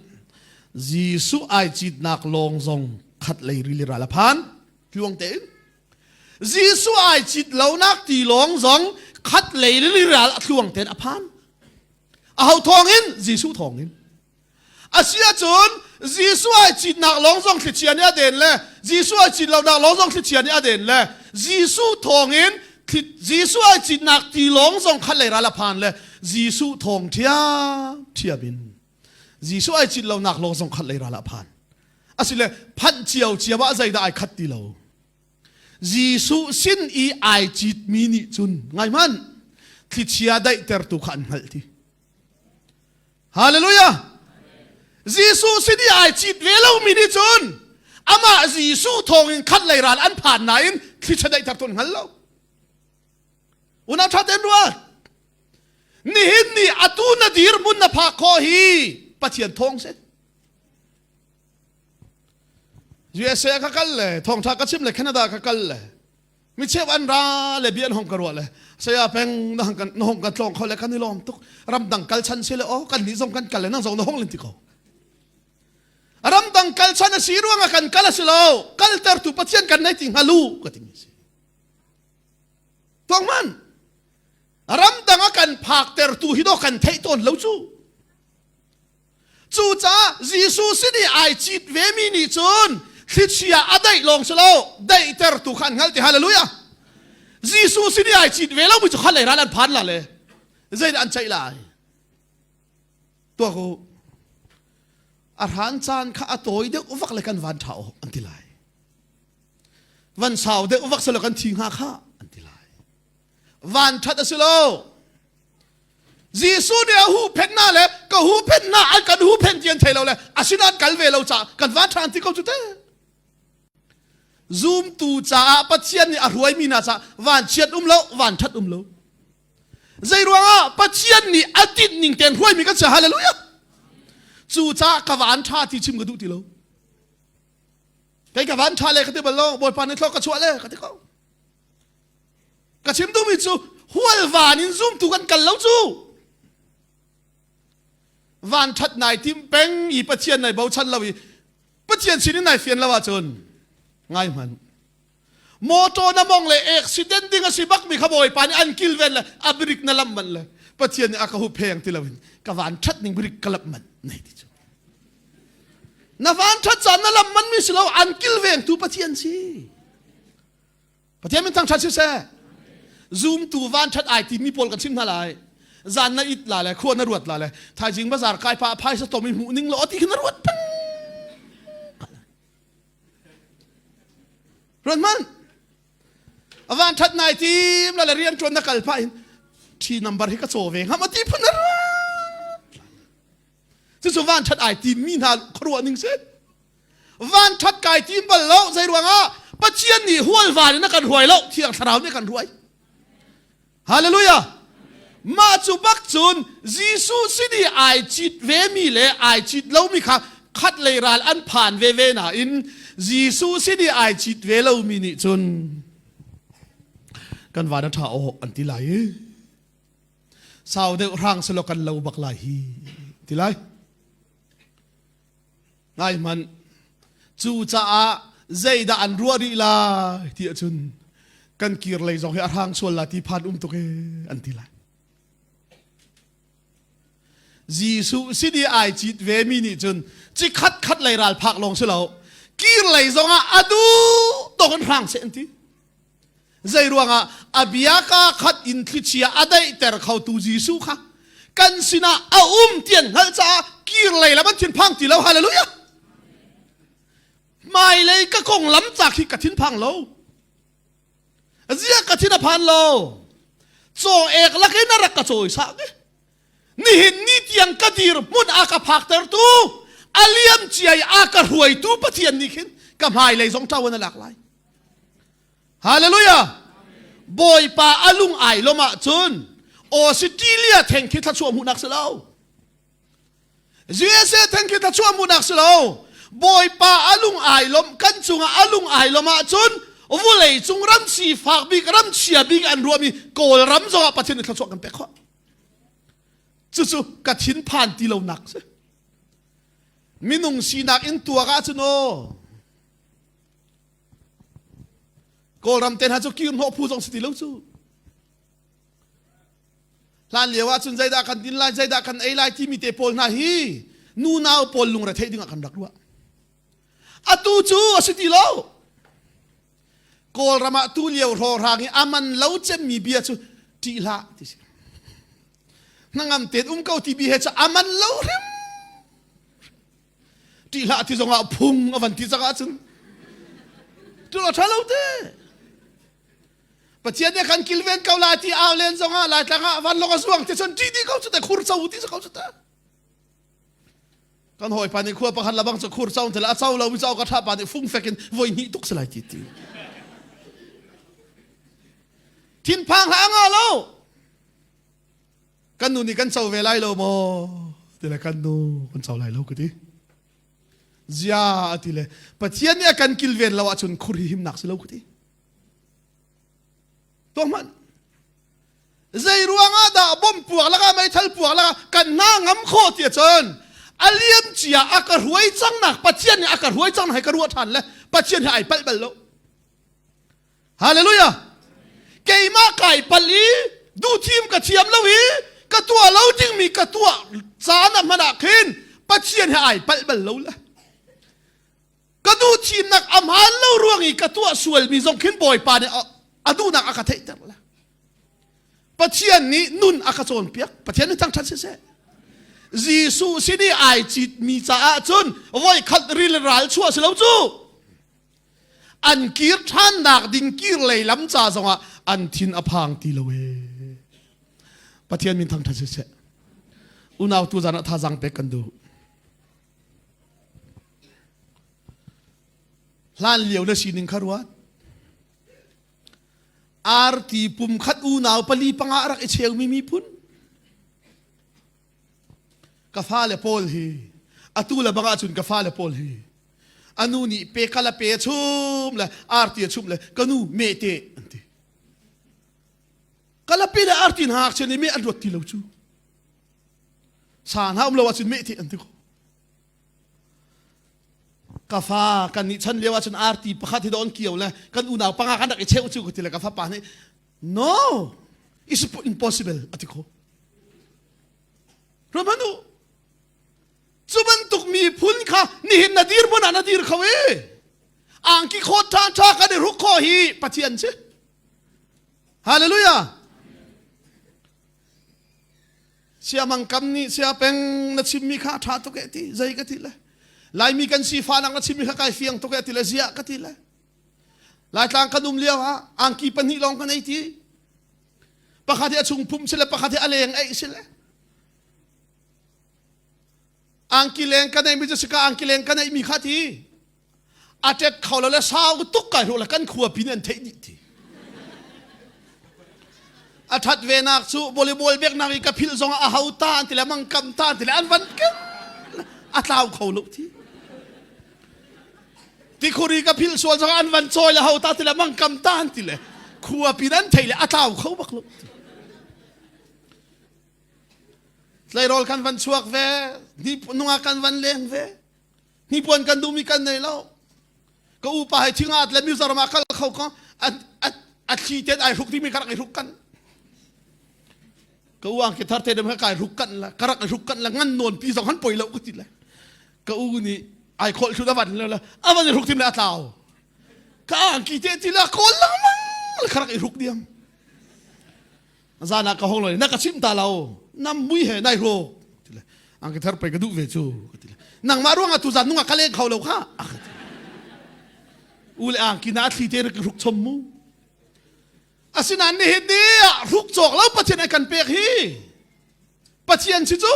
Jesuh ai citnak lawng zong khat lei rili ral a phan tluang tein Jesuh ai cit lonak tilawng zong khat lei ral a thluang ten a phan. Aho thawng in? Jesuh thawng in. Asi ahcun Jesuh ai citnak lawng zong thlichia nih a den le Jesuh ai cit lonak lawng zong thlichia nih a den le Jesuh thawng in Jesuh ai citnak tilawng zong khat lei ral a phan le Jesuh thawng ṭhiam ṭhiam in Jesuh ai cit lonak lawng zong khat lei ral ah phan. Asile phanh cio cio ah zeidah ai khat ti lo. Jesuh sin i ai citmi nih cun ngai hmanh thlichia daihtertu kha an hngalh ti. Hallelujah! Jesuh sin i ai cit ve lomi nih cun amah Jesuh thawngin khat lei ral an phan nain thlichia daihtertu an hngal lo. Unau ṭha tein ruat. Nihin ni atu na dirhmun na phak khawh hi Pathian thawng si. USA ka kal le thawngtha ka chim le Canada ka kal le mi cheu an ra le bia an hong ka ruah le saya peng na hong kan na hong kan tlawng kho le kan i lawm tuk ramdang kal chan si le o kan nih zong kan kal le nang zong na hong len ti ko ramdang kal chan a si ruangah kan kal a si lo kalter tu Pathian kan nei ti hngalu ka ti mi si tuang man ramdang a kan phak tertu hi do kan theih tawn lo cu Cucaah Jesuh sin i ai cit vemi nih cun thlichia a daih lawng si lo daihtertu kha an hngalh ti hallelujah Jesuh sin i ai cit ve lomi cu kha lei ral an phan la le zeidah an ceih lai tuak u a hran caan kha a tawi deuh vak le kan van ṭha awk an ti lai van sau deuh vak selo kan thi hnga kha an ti lai van ṭhat a si lo Jesuh nih a huhphenh hna le ka huhphenh hna an kan huhphenh ti an thei lo le asinain kal ve lo caah kan van ṭhan ti ko cu te. Zumtu caah Pathian nih a hruaimi hna caah vanchiat um lo vanṭhat um lo. Zei ruangah Pathian nih a tinh ning tein hruaimi kan si hallelujah. Cu caah ka van ṭha ti chim ka duh ti lo. Kei ka van ṭha le ka ti bal lo Bawipa nih thlawk ka chuah le ka ti ko. Ka chim duhmi cu hualvan in zumtu kan kal lo cu. Van ṭhat nai tim peng i Pathian nai bochan lo i Pathian sin in nai fian lo ahcun ngai hmanh. Motor na mong le accident ding a si bak mi kha Bawipa nih an kilven le a brik na lam man le Pathian nih a ka hupheng ti loin ka van ṭhat ning brik ka lap man nei ti cu. Na van ṭhat caan na lam man mi si lo an kilvengtu Pathian si. Pathian min thangṭhat siseh. Zumtu vanṭhat ai timi pawl kan chim hna lai. Zan na it la le khua na ruat la le thaizing bazar kai pa phaisa tom i hmuh ning lo ti khi na ruat peng. Ruat man. A van ṭhat nai tim la le rian ṭuan na kal pah in ṭhi number hi ka caw ve ngam ati phun na ruat. Cucu van ṭhat ai tim mi hna khuaruah ning si. Van ṭhat kai tim bal lo zei ruangah Pathian nih hualvan in a kan hruai lo Thiang Thlarau nih a kan hruai. Hallelujah. Mah cu bak cun Jesuh sin i ai cit vemi le ai cit lomi kha khat lei ral an phan veve nain Jesuh sin i ai cit ve lomi nih cun kan van a ṭha awk an ti lai i sau deuh hrang selaw kan lo bak lai hi ti lai. Ngai hmanh. Cucaah zeidah an ruah rih lai ti ahcun. Kan kir lei zong hi a hrang sual la ti phan um tuk e an ti lai. Jesuh sin i ai cit ve mi nih cun cikhat khat lei ral phak lawng si lo kir lei zong ah a duh tawk in hrang seh an ti. Zei ruangah a bia ka khat in thlichia a daihter khotu Jesuh kha kan sinah a um ti an hngalh caah kir lei lam an thinphang ti lo. Hallelujah! Hmailei ka konglam ca khi ka thinphang lo. Zia ka thin a phan lo. Caw ek lakin a rak ka cawi sak. Nihin ni tiang ka dir hmun a ka phaktertu a liam ciai a ka hruaitu Pathian nih khin ka hmailei zong ṭawan a lak lai. Hallelujah! Bawipa a lung ai lom ahcun Australia theng khi thluachuah hmuhnak si lo. USA theng khi thluachuah hmuhnak si lo. Bawipa a lung ai lom kan cungah a lung ai lom ahcun vulei cung ram sifak bik ram chia bik an ruahmi Kawlram zongah Pathian nih thluachuah kan pek khawh. Cucu ka thinphan ti lonak si. Minung sinak in tuak ahcun aw Kawlram te hna cu kir hnawh phu zong si ti lo cu. Hlan lio ah cun zeidah kan din lai, zeidah kan ei lai timi te pawl hna hi nunau pawl lungre theih dingah kan rak ruah. Atu cu a si ti lo. Kawlram ah tu lio hrawhrang i a man lo cemmi bia cu ṭih hlah ti si. Hnangam tein um ko ti bi he cu a man lo hrim. Ṭih hlah ti zongah phung a van ti cang ahcun tu a ṭha lo te. Pathian nih kan kilven ko lai ti au len zongah Laitlang ah vanlawng a zuang ti cun ṭih dih ko cu te khur co ti ko cu te. Kan hawipa nih khua pakhat labang cu khur co te a co lo mi co ka ṭha pa nih fungfek in voi hnih tuk si lai ti ti. Thinphang hlah nga lo. Kan nu nih kan co ve lai lo maw? Ti le kan nu kan co lai lo ka ti. Zia a ti le Pathian nih a kan kilven lo ahcun khur hi himnak si lo ka ti. Tuah hmanh. Zei ruangah dah bom puak lakah meithal puak lakah kan hna ngam khawh ti ahcun a liam cia a ka hruai cangnak Pathian nih a ka hruai cangnak hi ka ruah ṭhan le Pathian hi ai palh bal lo. Hallelujah! Keimah kai pal i duhthim ka thiam lo i ka tuah lo dingmi ka tuah caan ah hmanh ah khin Pathian he ai palh bal lo le ka duhthimnak a hmaan lo ruang i ka tuah sualmi zong khin Bawipa nih a duhnak a ka theihter le Pathian nih nun a ka cawnpiak Pathian nih thangṭhat siseh Jesuh sin i ai citmi caah cun voikhat ril ral chuah si lo cu an kir ṭhannak ding kir lei lam ca zongah an thin a phang ti lo ee Pathian min thangṭhat siseh unau tu zan ah thazaang pek kan duh hlan lio na sining kha ruat arti pum khat unau pali panga rak i cheumi miphun ka fale pawl hi atu le bang ahcun ka fale pawl hi anu nih pe kala pe chum le arti a chum le ka nu me te an ti kalapi le arti hna ngakchia nih me an ruat ti lo cu sa hna um lo ahcun me te an ti ko ka fa kan nih chan lio ahcun arti pakhat hi don kio le kan unau panga kan rak i cheu cu ka ti le ka fapa nih no it's impossible ati ko Ramanu cu bantuk miphun kha nihin na dir hmun ah na dir kho i angki khawt ṭha ṭha kan i hruk khawh hi Pathian si. Hallelujah. Siamang kam nih sia peng na chimmi kha ṭha tuk eh ti zei ka ti le Laimi kan sifanak na chimmi kha kai fiang tuk eh ti le ziah ka ti le Laitlang kan um lio ah angki pahnih lawng kan ei ti pakhat hi a chung phum si le pakhat hi a leng ei si le angki leng kan ei mi cu sika angki leng kan ei mi kha ti a tet kho lo le sau tuk kai ru le kan khua pin an theih dih ti a that ve nak cu volleyball bek nak i ka phil zong a ho ta an ti le mang kam ta an ti le an van ken a tlau kho lo ti Tikhuri ka philh sual zong an van cawi le ho ta ti le mang kam ta an ti le khua pin an thei le a tlau kho bak lo. Tleirawl kan van chuak ve, ni nungak kan van leng ve, hnipuan kan duhmi kan nei lo. Ka upa he thingat le Mizoram ah kal kho ko. A thli ten ai hruk dingmi ka rak i hruk kan. Ka u angki thar te dem kai hruk kan la ka rak i hruk kan la ngan nawn pi zong han poi lo ka ti le. Ka u nih ai khol thlu avan le la avan i hruk tim le a tlau. Ka angki te ti la kawl lengmang le ka rak i hruk diam. Zan ah ka hong lo na ka chim ta lo nam mui he nai hruk ti le angki thar pei ka duh ve cu ka ti le nangmah ruangah tu zan nungah ka leng kho lo kha a ka ti. U le angki na thli te rak hruk chom mu. Asinain nihin ni ah hruk cawk lo Pathian ai kan pek hi Pathian si cu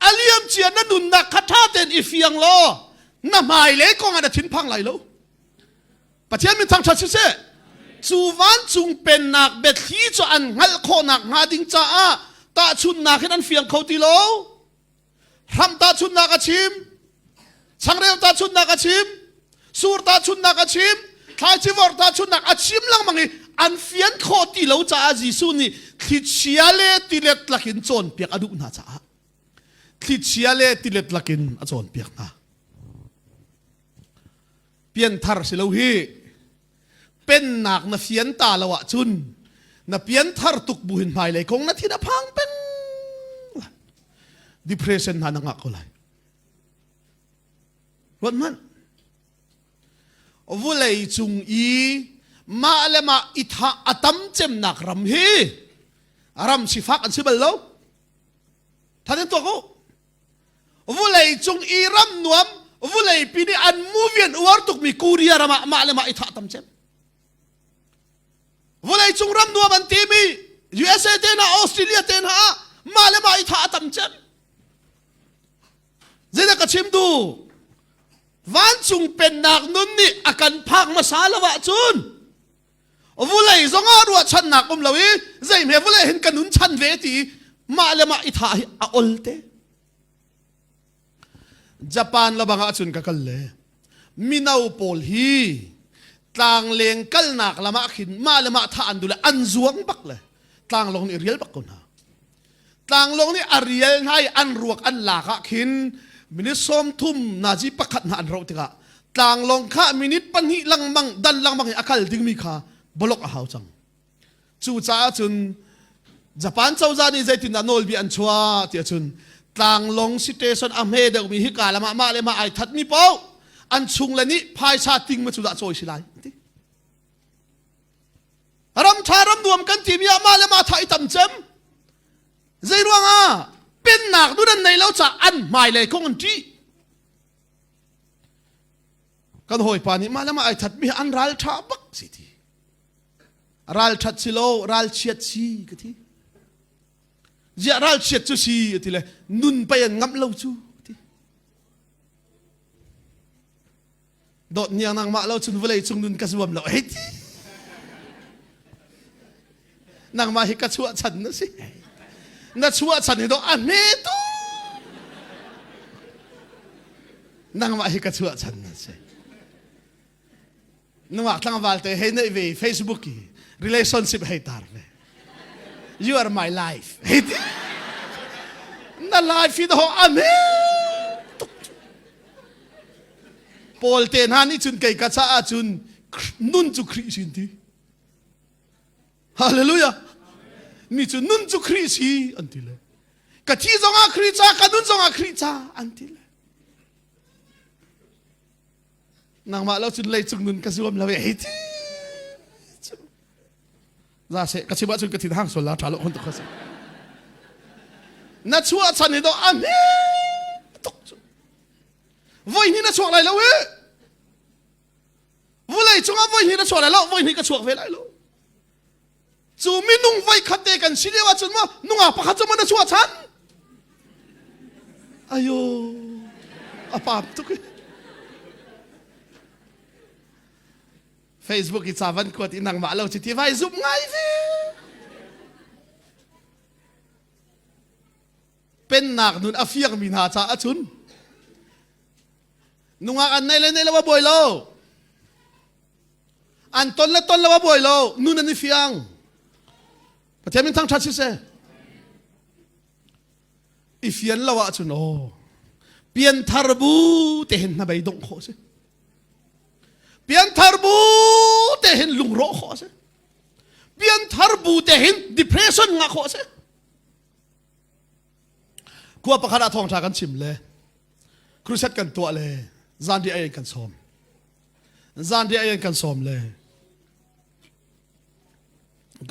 a liam cia na nunnak kha ṭha tein i fiang law na hmailei kong ah na thinphang lai lo. Pathian min thangṭhat siseh cu vancung pennak biathli cu an hngalh khawhnak hnga ding caah tahchunhnak in an fiang kho ti lo. Hram tahchunhnak a chim, changreu tahchunhnak a chim, sur tahchunhnak a chim, thlaici vor tahchunhnak a chim lengmang i an fian khawh ti lo caah Jesuh nih thlichia le tilet lakin cawnpiak a duh hna caah thlichia le tilet lakin a cawnpiak hna. Pianthar si lo hi pennak na fian ta lo ahcun na pianthar tuk bu hin hmailei kong na thin a phang peng depression hna na ngah ko lai ruat hmanh vulei cung i mah le mah i thah a tam cemnak ram hi ram sifak an si bal lo thatin tuak u vulei cung i ram nuam vulei pi nih an movie an uar tukmi Korea ram ah mah le mah i thah tam cem vulei cung ram nuam an timi USA te hna Australia te hna ah mah le mah i thah a tam cem zeidah ka chim du vancung pennak nun nih a kan phak hmasa lo ahcun vulei zongah ruahchannak um lo i zeihme vulei hin ka nun chan ve ti mah le mah i thah hi a ol te Japan labang ah cun ka kal le mino pawl hi tlangleng kalnak lam ah khin mah le mah thah an duh le an zuang bak le tlanglong nih rial bak ko hna tlanglong nih a rial hna i an ruak an lak ah khin minute 30 nazi pakhat hna an roh tikah tlanglong kha minute pahnih lengmang dan lengmang i a kal dingmi kha bolok a hau cang cucaah cun Japan cozah nih zeitindah nawlbia an chuah tiah cun tlanglong station a hme deuhmi hi ka lam ah mah le mah ai thatmi paoh an chung le nih phaisa ting ma cu dah cawi si lai ti Ram ṭha ram nuam kan timi ah mah le mah tha i tam cem. Zei ruangah pennak nun an nei lo caah an hmailei kong an ṭih. Kan hawipa nih mah le mah ai thatmi an ral ṭha bak si ti. Ral ṭhat si lo, ral chiat si ka ti. Ziah ral chiat cu si ti le nun pei an ngamh lo cu ti. Dawt niang nangmah lo cun vawlei cung nun ka zuam lo hei ti. Nangmah hi ka chuah chan na si. Na chuah chan hi do a hme tu. Nangmah hi ka chuah chan na si. Nungak tlangval te hei neih ve Facebook i relationship hei tar ve. You are my life. Hei ti. Na life hi do a hme tuk. Paul te hna nih cun kei ka caah cun nun cu Khrih sin ti. Hallelujah. Mi cu nun cu Khrih si an ti le. Ka thi zongah Khrih ca, ka nun zongah Khrih ca an ti le. Nangmah lo cun leicung nun ka zuam lo hei ti. Za se ka chim ahcun ka thin hang sual la ṭha lo hun tuk si. Na chuah chan hi do a hme tuk cu. Voi hnih na chuak lai lo hi. Vulei cungah voi hnih na chuak lai lo, voi hnih ka chuak ve lai lo. Cu minung voi khat te kan si lio ahcun maw nungak pakhat cu maw na chuah chan? Ayo, a pam tuk hi. Facebook i ca van kuat i nangmah lo ci ti vai zumh ngai ve. Pennak nun a fiangmi hna caah cun nungak an nei le nei lo a buai lo. An ton le ton lo a buai lo. Nun an i fiang. Pathian min thangṭhat siseh. I fian lo ahcun aw pianthar bu te hin hnabei dongh khawh si. Pianthar bu te hin lungrawh khawh a si. Pianthar bu te hin depression ngah khawh a si. Khua pakhat ah thawngṭha kan chim le crusade kan tuah le zanriah ei kan sawm. Zanriah ei kan sawm le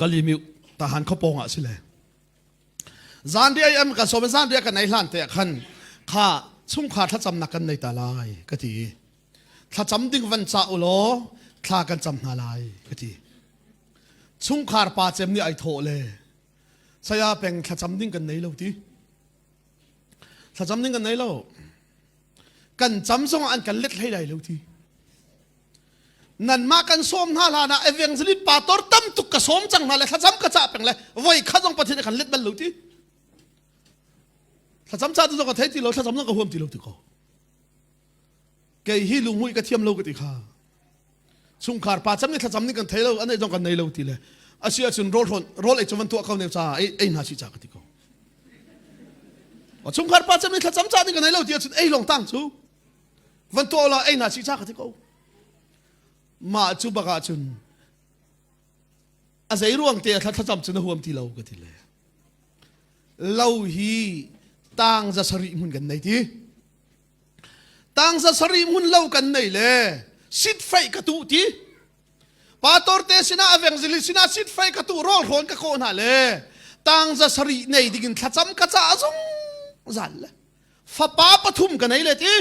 Galimiu tahan khuapawng ah si le zanriah ei an kan sawm zanriah kan ei hlan te ah khan kha chungkhar thlacamnak kan nei ta lai ka ti. Thlacam ding van cah u law thla kan cam hna lai ka ti. Chungkhar pa cem nih ai thawh le saya peng thlacam ding kan nei lo ti. Thlacam ding kan nei lo. Kan cam zong an kan let hlei lai lo ti. Nanmah kan sawm hna hlan ah evangelist pastor tam tuk ka sawm cang hna le thlacam ka cah peng le voi khat zong Pathian kan let bal lo ti. Thlacam ca tu zong ka thei ti lo thlacam zong ka huam ti lo ti ko. Kei hi lunghmuih ka thiam lo ka ti kha. Chungkhar pa cam nih thlacam nih kan thei lo an ei zong kan nei lo ti le asi ahcun rawl hrawn rawl ei cu van tuah ko ne ca ei ei hna si ca ka ti ko. Chungkhar pa cam nih thlacam ca nih kan nei lo ti ahcun ei lawng tang cu van tuah la ei hna si ca ka ti ko. Mah cu bak ahcun a zei ruang te thla thlacam cu na huam ti lo ka ti le. Lo hi tang za sarih hmun kan nei ti. Tang za sarih hmun lo kan nei le sitfeih ka tuh ti. Pastor te sinah evangelist sinah sitfeih ka tuh rawl hrawn ka kawh hna le tang za sarih nei dingin thlacam ka ca zungzal le fapa pathum ka nei le ti.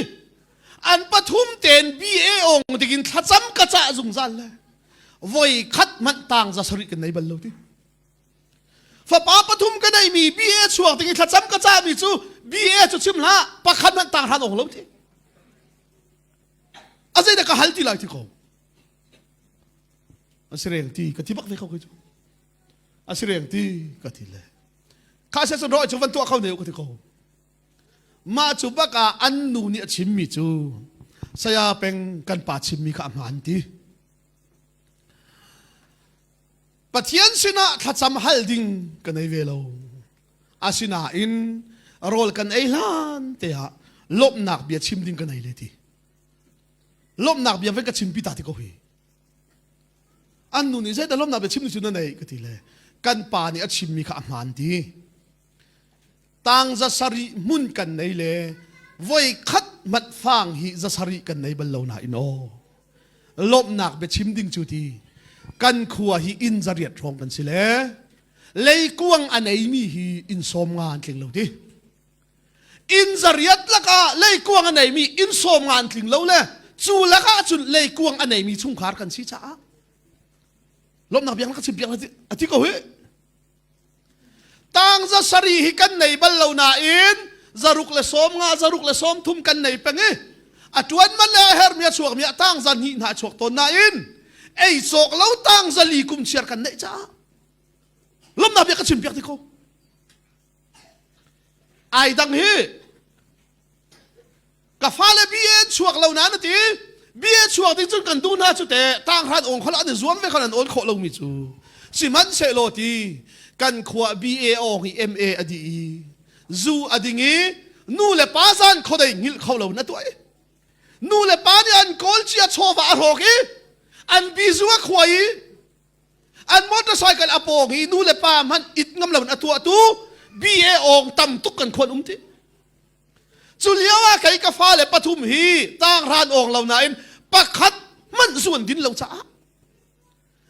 An pathum ten BA ong dingin thlacam ka cah zungzal le voi khat hmanh tang za sarih kan nei bal lo ti. Fapa pathum ka neimi BA chuak ding i thlacam ka cahmi cu BA cu chim hlah pakhat hmanh tang hran ong lo ti. A zeidah ka hal ti lai ti ko. A si reng ti ka ti bak ve ko cu. A si reng ti ka ti le. Kha se cun rawi cu van tuah kho ne ka ti ko. Mah cu bak ah an nu nih a chimmi cu saya peng kan pa chimmi kha a hmaan ti. Pathian sinah thlacam hal ding ka nei ve lo. Asinain rawl kan ei hlan te ah lawmhnak bia chim ding ka nei le ti. Lawmhnak bia van ka chimpi ta ti ko hi. An nu nih zeidah lawmhnak bia chim ni cu na nei ka ti le kan pa nih a chimmi kha a hmaan ti. Tang za sarih hmun kan nei le voi khat hmanh fang hi za sarih kan nei bal lo nain aw. Lawmhnak biachim ding cu ti kan khua hi inn zariat hrawng kan si le leikuang a neimi hi inn sawm nga an tling lo ti. Inn zariat lakah leikuang a neimi inn sawm nga an tling lo le cu lakah cun leikuang a neimi chungkhar kan si caah lawmhnak biak ka chim piak a ti ko hi. Tang za sarih hi kan nei bal lo nain zaruk le sawm nga zaruk le sawm thum kan nei peng i a ṭuan man le a hermi a chuakmi a tang za hnih hna a chuak tawn nain ei cawk lo tang za li kum chiar kan neih caah lawmnak bia ka chim piak ti ko ai dang hi Ka fale BA chuak lo na na ti. BA chuak ding cun kan duh hna cu te tanghran ong khol an i zuam ve khan an awn khawh lomi cu. Sihmanhsehlaw ti kan khua BA ong i MA a dih i zu a ding i nu le pa zan khodei ngilh kho lo na tuah i nu le pa nih an kawl cia chawva a hrawk i an bizu a khuai i an motorcycle a pawng i nu le pa hmanh it ngam lo in a tuahtu BA ong tam tuk kan khuan um ti. Cu lio ah kei ka fale pathum hi tanghran awng lo nain pakhat hmanh zu an din lo caah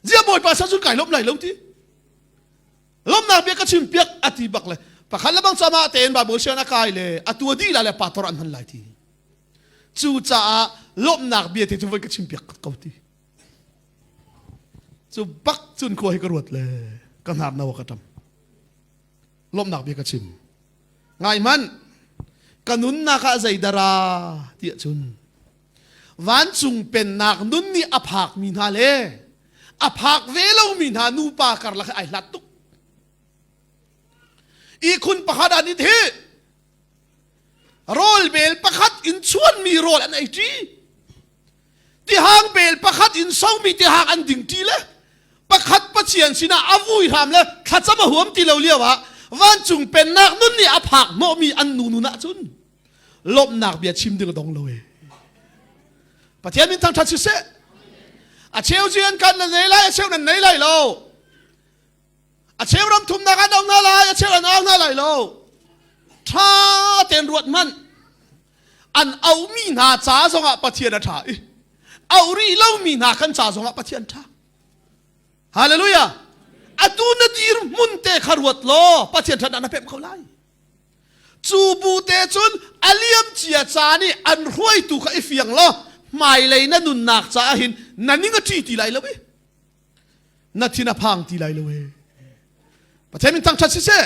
zia bawipa sa cun kai lawm lai lo ti lawmnak bia ka chim piak a ti bak le pakhat le bang cama tein Bible sian a kai le a tua dih la le pastor an hman lai ti cu caah lawmhnak bia te cu voi ka chim piak ko ti cu bak cun khua hi ka ruat le ka hnar no ka ṭam lawmhnak bia ka chim Ngai hmanh, ka nunnak ah zeidara tiah cun vancung pennak nun nih a phakmi hna le a phak ve lomi hna nupa karlak hi ai hlat tuk. Ihkhun pakhat an i thih. Rawl bel pakhat in chuanmi rawl an ei ṭi. Tihang bel pakhat in somi tihang an ding ṭi le pakhat Pathian sinah a vui hram le thlacam a huam ti lo lio ah vancung pennak nun nih a phak hnawhmi an nu nun ahcun lawmhnak bia chim ding a dong lo e. Pathian min thangṭhat siseh. A cheu cu an kan nan nei lai, a cheu nan nei lai lo. A cheu ram thumnak an au hna lai, a cheu an au hna lai lo. Ṭha tein ruat hmanh. An auhmi hna ca zongah Pathian a ṭha i auh rih lomi hna kan ca zongah Pathian ṭha. Hallelujah! Atu na dir hmun te kha ruat law Pathian ṭhatnak na pemh kho lai. Cu bu te cun a liam cia caan i an hruaitu kha i fiang law hmailei na nunnak caah hin na ning a ṭi ti lai lo i na thin a phang ti lai lo e. Pathian min thangṭhat siseh.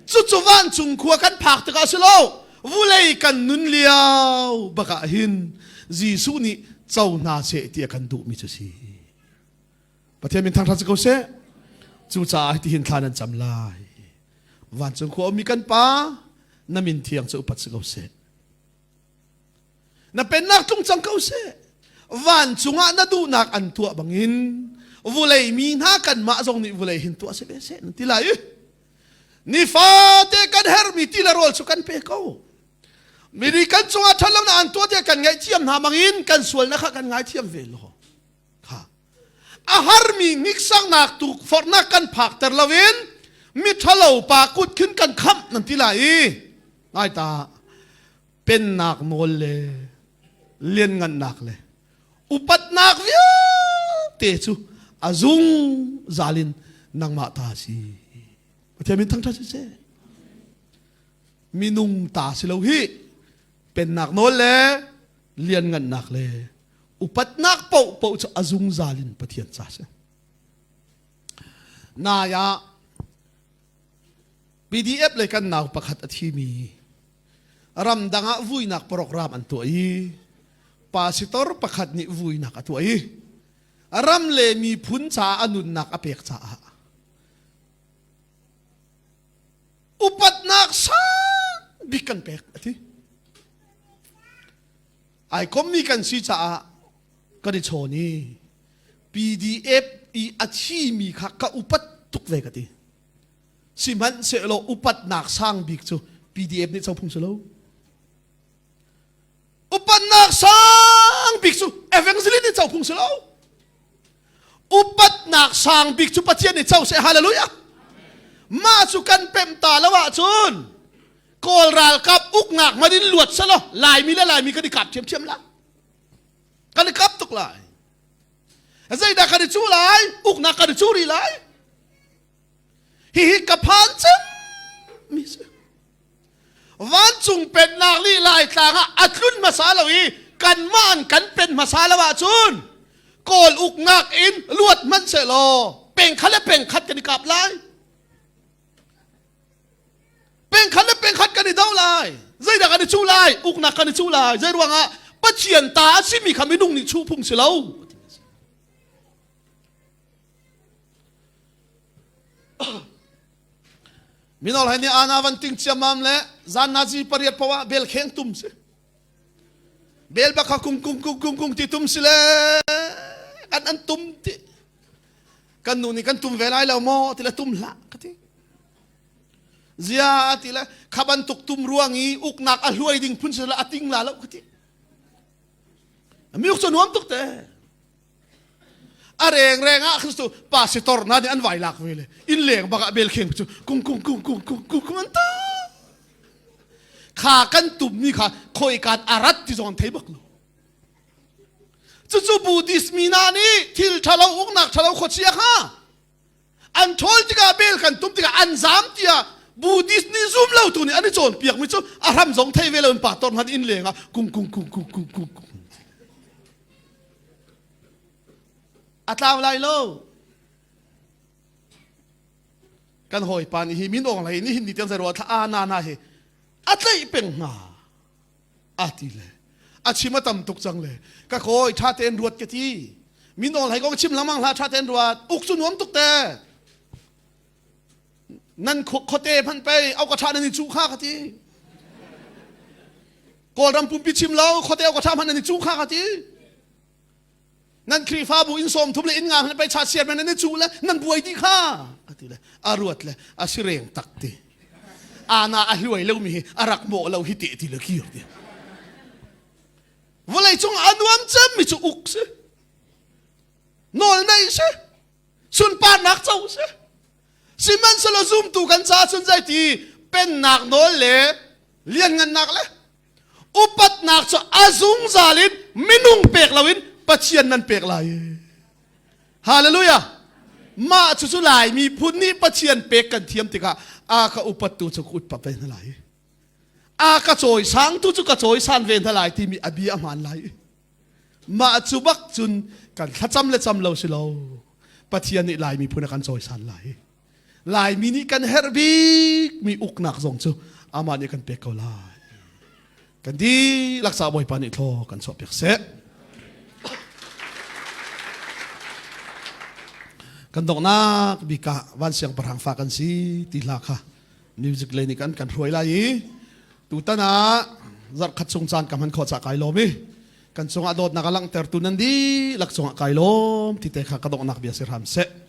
Cucu vancung khua kan phak tikah si lo vulei kan nun lio bakah hin Jesuh nih co hna seh ti a kan duhmi cu si. Pathian min thangṭhat si ko seh. Cucaah hitihin thla nan cam lai. Vancung khua ummi kan Pa, na min thiang cu upat si ko seh. Na pennak tlung cang ko seh. Vancung ah na duhnak an tuah bangin vulei mi hna kanmah zong nih vulei hin tuah si ve seh nan ti lai i nifate kan herhmi ti le rawl cu kan pe ko. Miri kan cungah ṭhatlonak an tuah tiah kan ngaihthiam hna bangin kan sualnak kha kan ngaithiam ve law. Kha a harmi hniksaknak tukforhnak kan phakter loin miṭhalo pa kut khin kan khamh nan ti lai i ngai ta pennak nawl le lianngannak le upatnak vialte cu a zungzal in nangmah ta si Pathian min thangṭhat siseh minung ta si lo hi pennak nawl le lianngannak le upatnak paohpaoh cu a zungzal in Pathian ca si. Nai ah PDF le kan nau pakhat a thimi ramdang ah vuinak program an tuah i pastor pakhat nih vuinak a tuah i ram le miphun caah a nunnak a pek caah upatnak sang bik kan pek a ti. Ai kommi kan si caah kan i chawn i PDF i a thimi kha ka upat tuk ve ka ti. Sihmanhsehlaw upatnak sang bik cu PDF nih co phung si lo. Upatnak sang bik cu evangelist nih co phung si lo. Upatnak sang bik cu Pathian nih co seh hallelujah. Mah cu kan pemh ta lo ahcun Kawl ralkap uknak man in luat selaw Laimi le Laimi kan i kap ṭhiamṭhiam lai. Kan i kap tuk lai. Zeidah kan i cu lai? Uknak kan i cu rih lai. Hihi ka phan cem mi si. Vancung pennak nih Laitlang ah a tlun hmasa lo i kanmah an kan pen hmasa lo ahcun Kawl uknak in luat hmanh sehlaw pengkhat le pengkhat kan i kap lai. Pengkhat le pengkhat kan i do lai. Zeidah kan i cuh lai? Uknak kan i cuh lai. Zei ruangah Pathian ta a simi kha minung nih chuh phung si lo. Minol hai nih ana van ting ciamam le zan nazi pariat poah bel kheng tum si. Bel bak kha kung kung kung kung kung ti tum si le kan an tum ti. Kan nu nih kan tum ve lai lo maw ti le tum hlah ka ti. Zia ti le kha bantuk tum ruang i uknak a hluai ding phun si le a ting la lo ka ti. Mi uk cu nuam tuk te. A reng reng ah Kristu pastor na nih an vai lak ve le inn leng bak ah bel kheng cu kung kung kung kung kung kung kung an ta. Kha kan tum mi kha khoi kan arat ti zong thei bak lo. Cucu Buddhist mi hna nih thil ṭhalo uknak ṭhalo khuachia kha an ṭhawl tikah bel kan tum tikah an zaam tiah Buddhist nih zum lo tu nih an i cawnpiak mi cu a hram zong thei ve lo in pastor hna inn leng ah kung kung kung kung kung kung kung a tlau lai lo kan hawipa nih hi min awng lei nih hin ni tiang zei thla a na na hi a tlaih peng hna a ti le a chim a tam tuk cang le ka kawi ṭha tein ruat ka ti mi nawl hei kong chim lengmang hlah ṭha tein ruat uk cu nuam tuk te nan khuate hmanh pei au ka ṭha nan i cuh kha ka ti Kawlram pumpi chim lo khuate au ka ṭha hmanh nan i cuh kha ka ti nan Khrihfabu inn sawm thum le inn nga hmanh pei cha siar men nan i cuh le nan buai dih kha a ti le a ruat le a si reng tak ti ana a hluai lo mi hi a rak mawh lo hi te ti le kir ti vawlei cung a nuam cem mi cu uk si. Nawl neih si. Sunparnak co si. Sihmanhsehlaw zumtu kan caah cun zeiti pennak nawl le lianngannak le upatnak cu a zungzal in minung pek loin Pathian nan pek lai. Hallelujah. Mah cu cu Lai miphun nih Pathian pek kan thiam tikah a ka upattu cu ka utpat ve hna lai. A ka cawisangtu cu ka cawisan ve hna lai timi a bia a hmaan lai. Mah cu bak cun kan thlacam le cam lo si lo. Pathian nih Lai miphun a kan cawisan lai. Laimi nih kan herh bikmi uknak zong cu amah nih kan pek ko lai. Kan dihlak ca Bawipa nih thlaw kan chuahpiak seh. Kan donghnak bik ah van siangpahrang fa kan si ti hla kha music lei nih kan kan hruai lai i tutan ah zarhkhat chung caan ka hman khawh ca kai lawm i kan cungah dawtnak a langhtertu nan dihlak cungah kai lawm ti te kha ka donghnak bia si hram seh.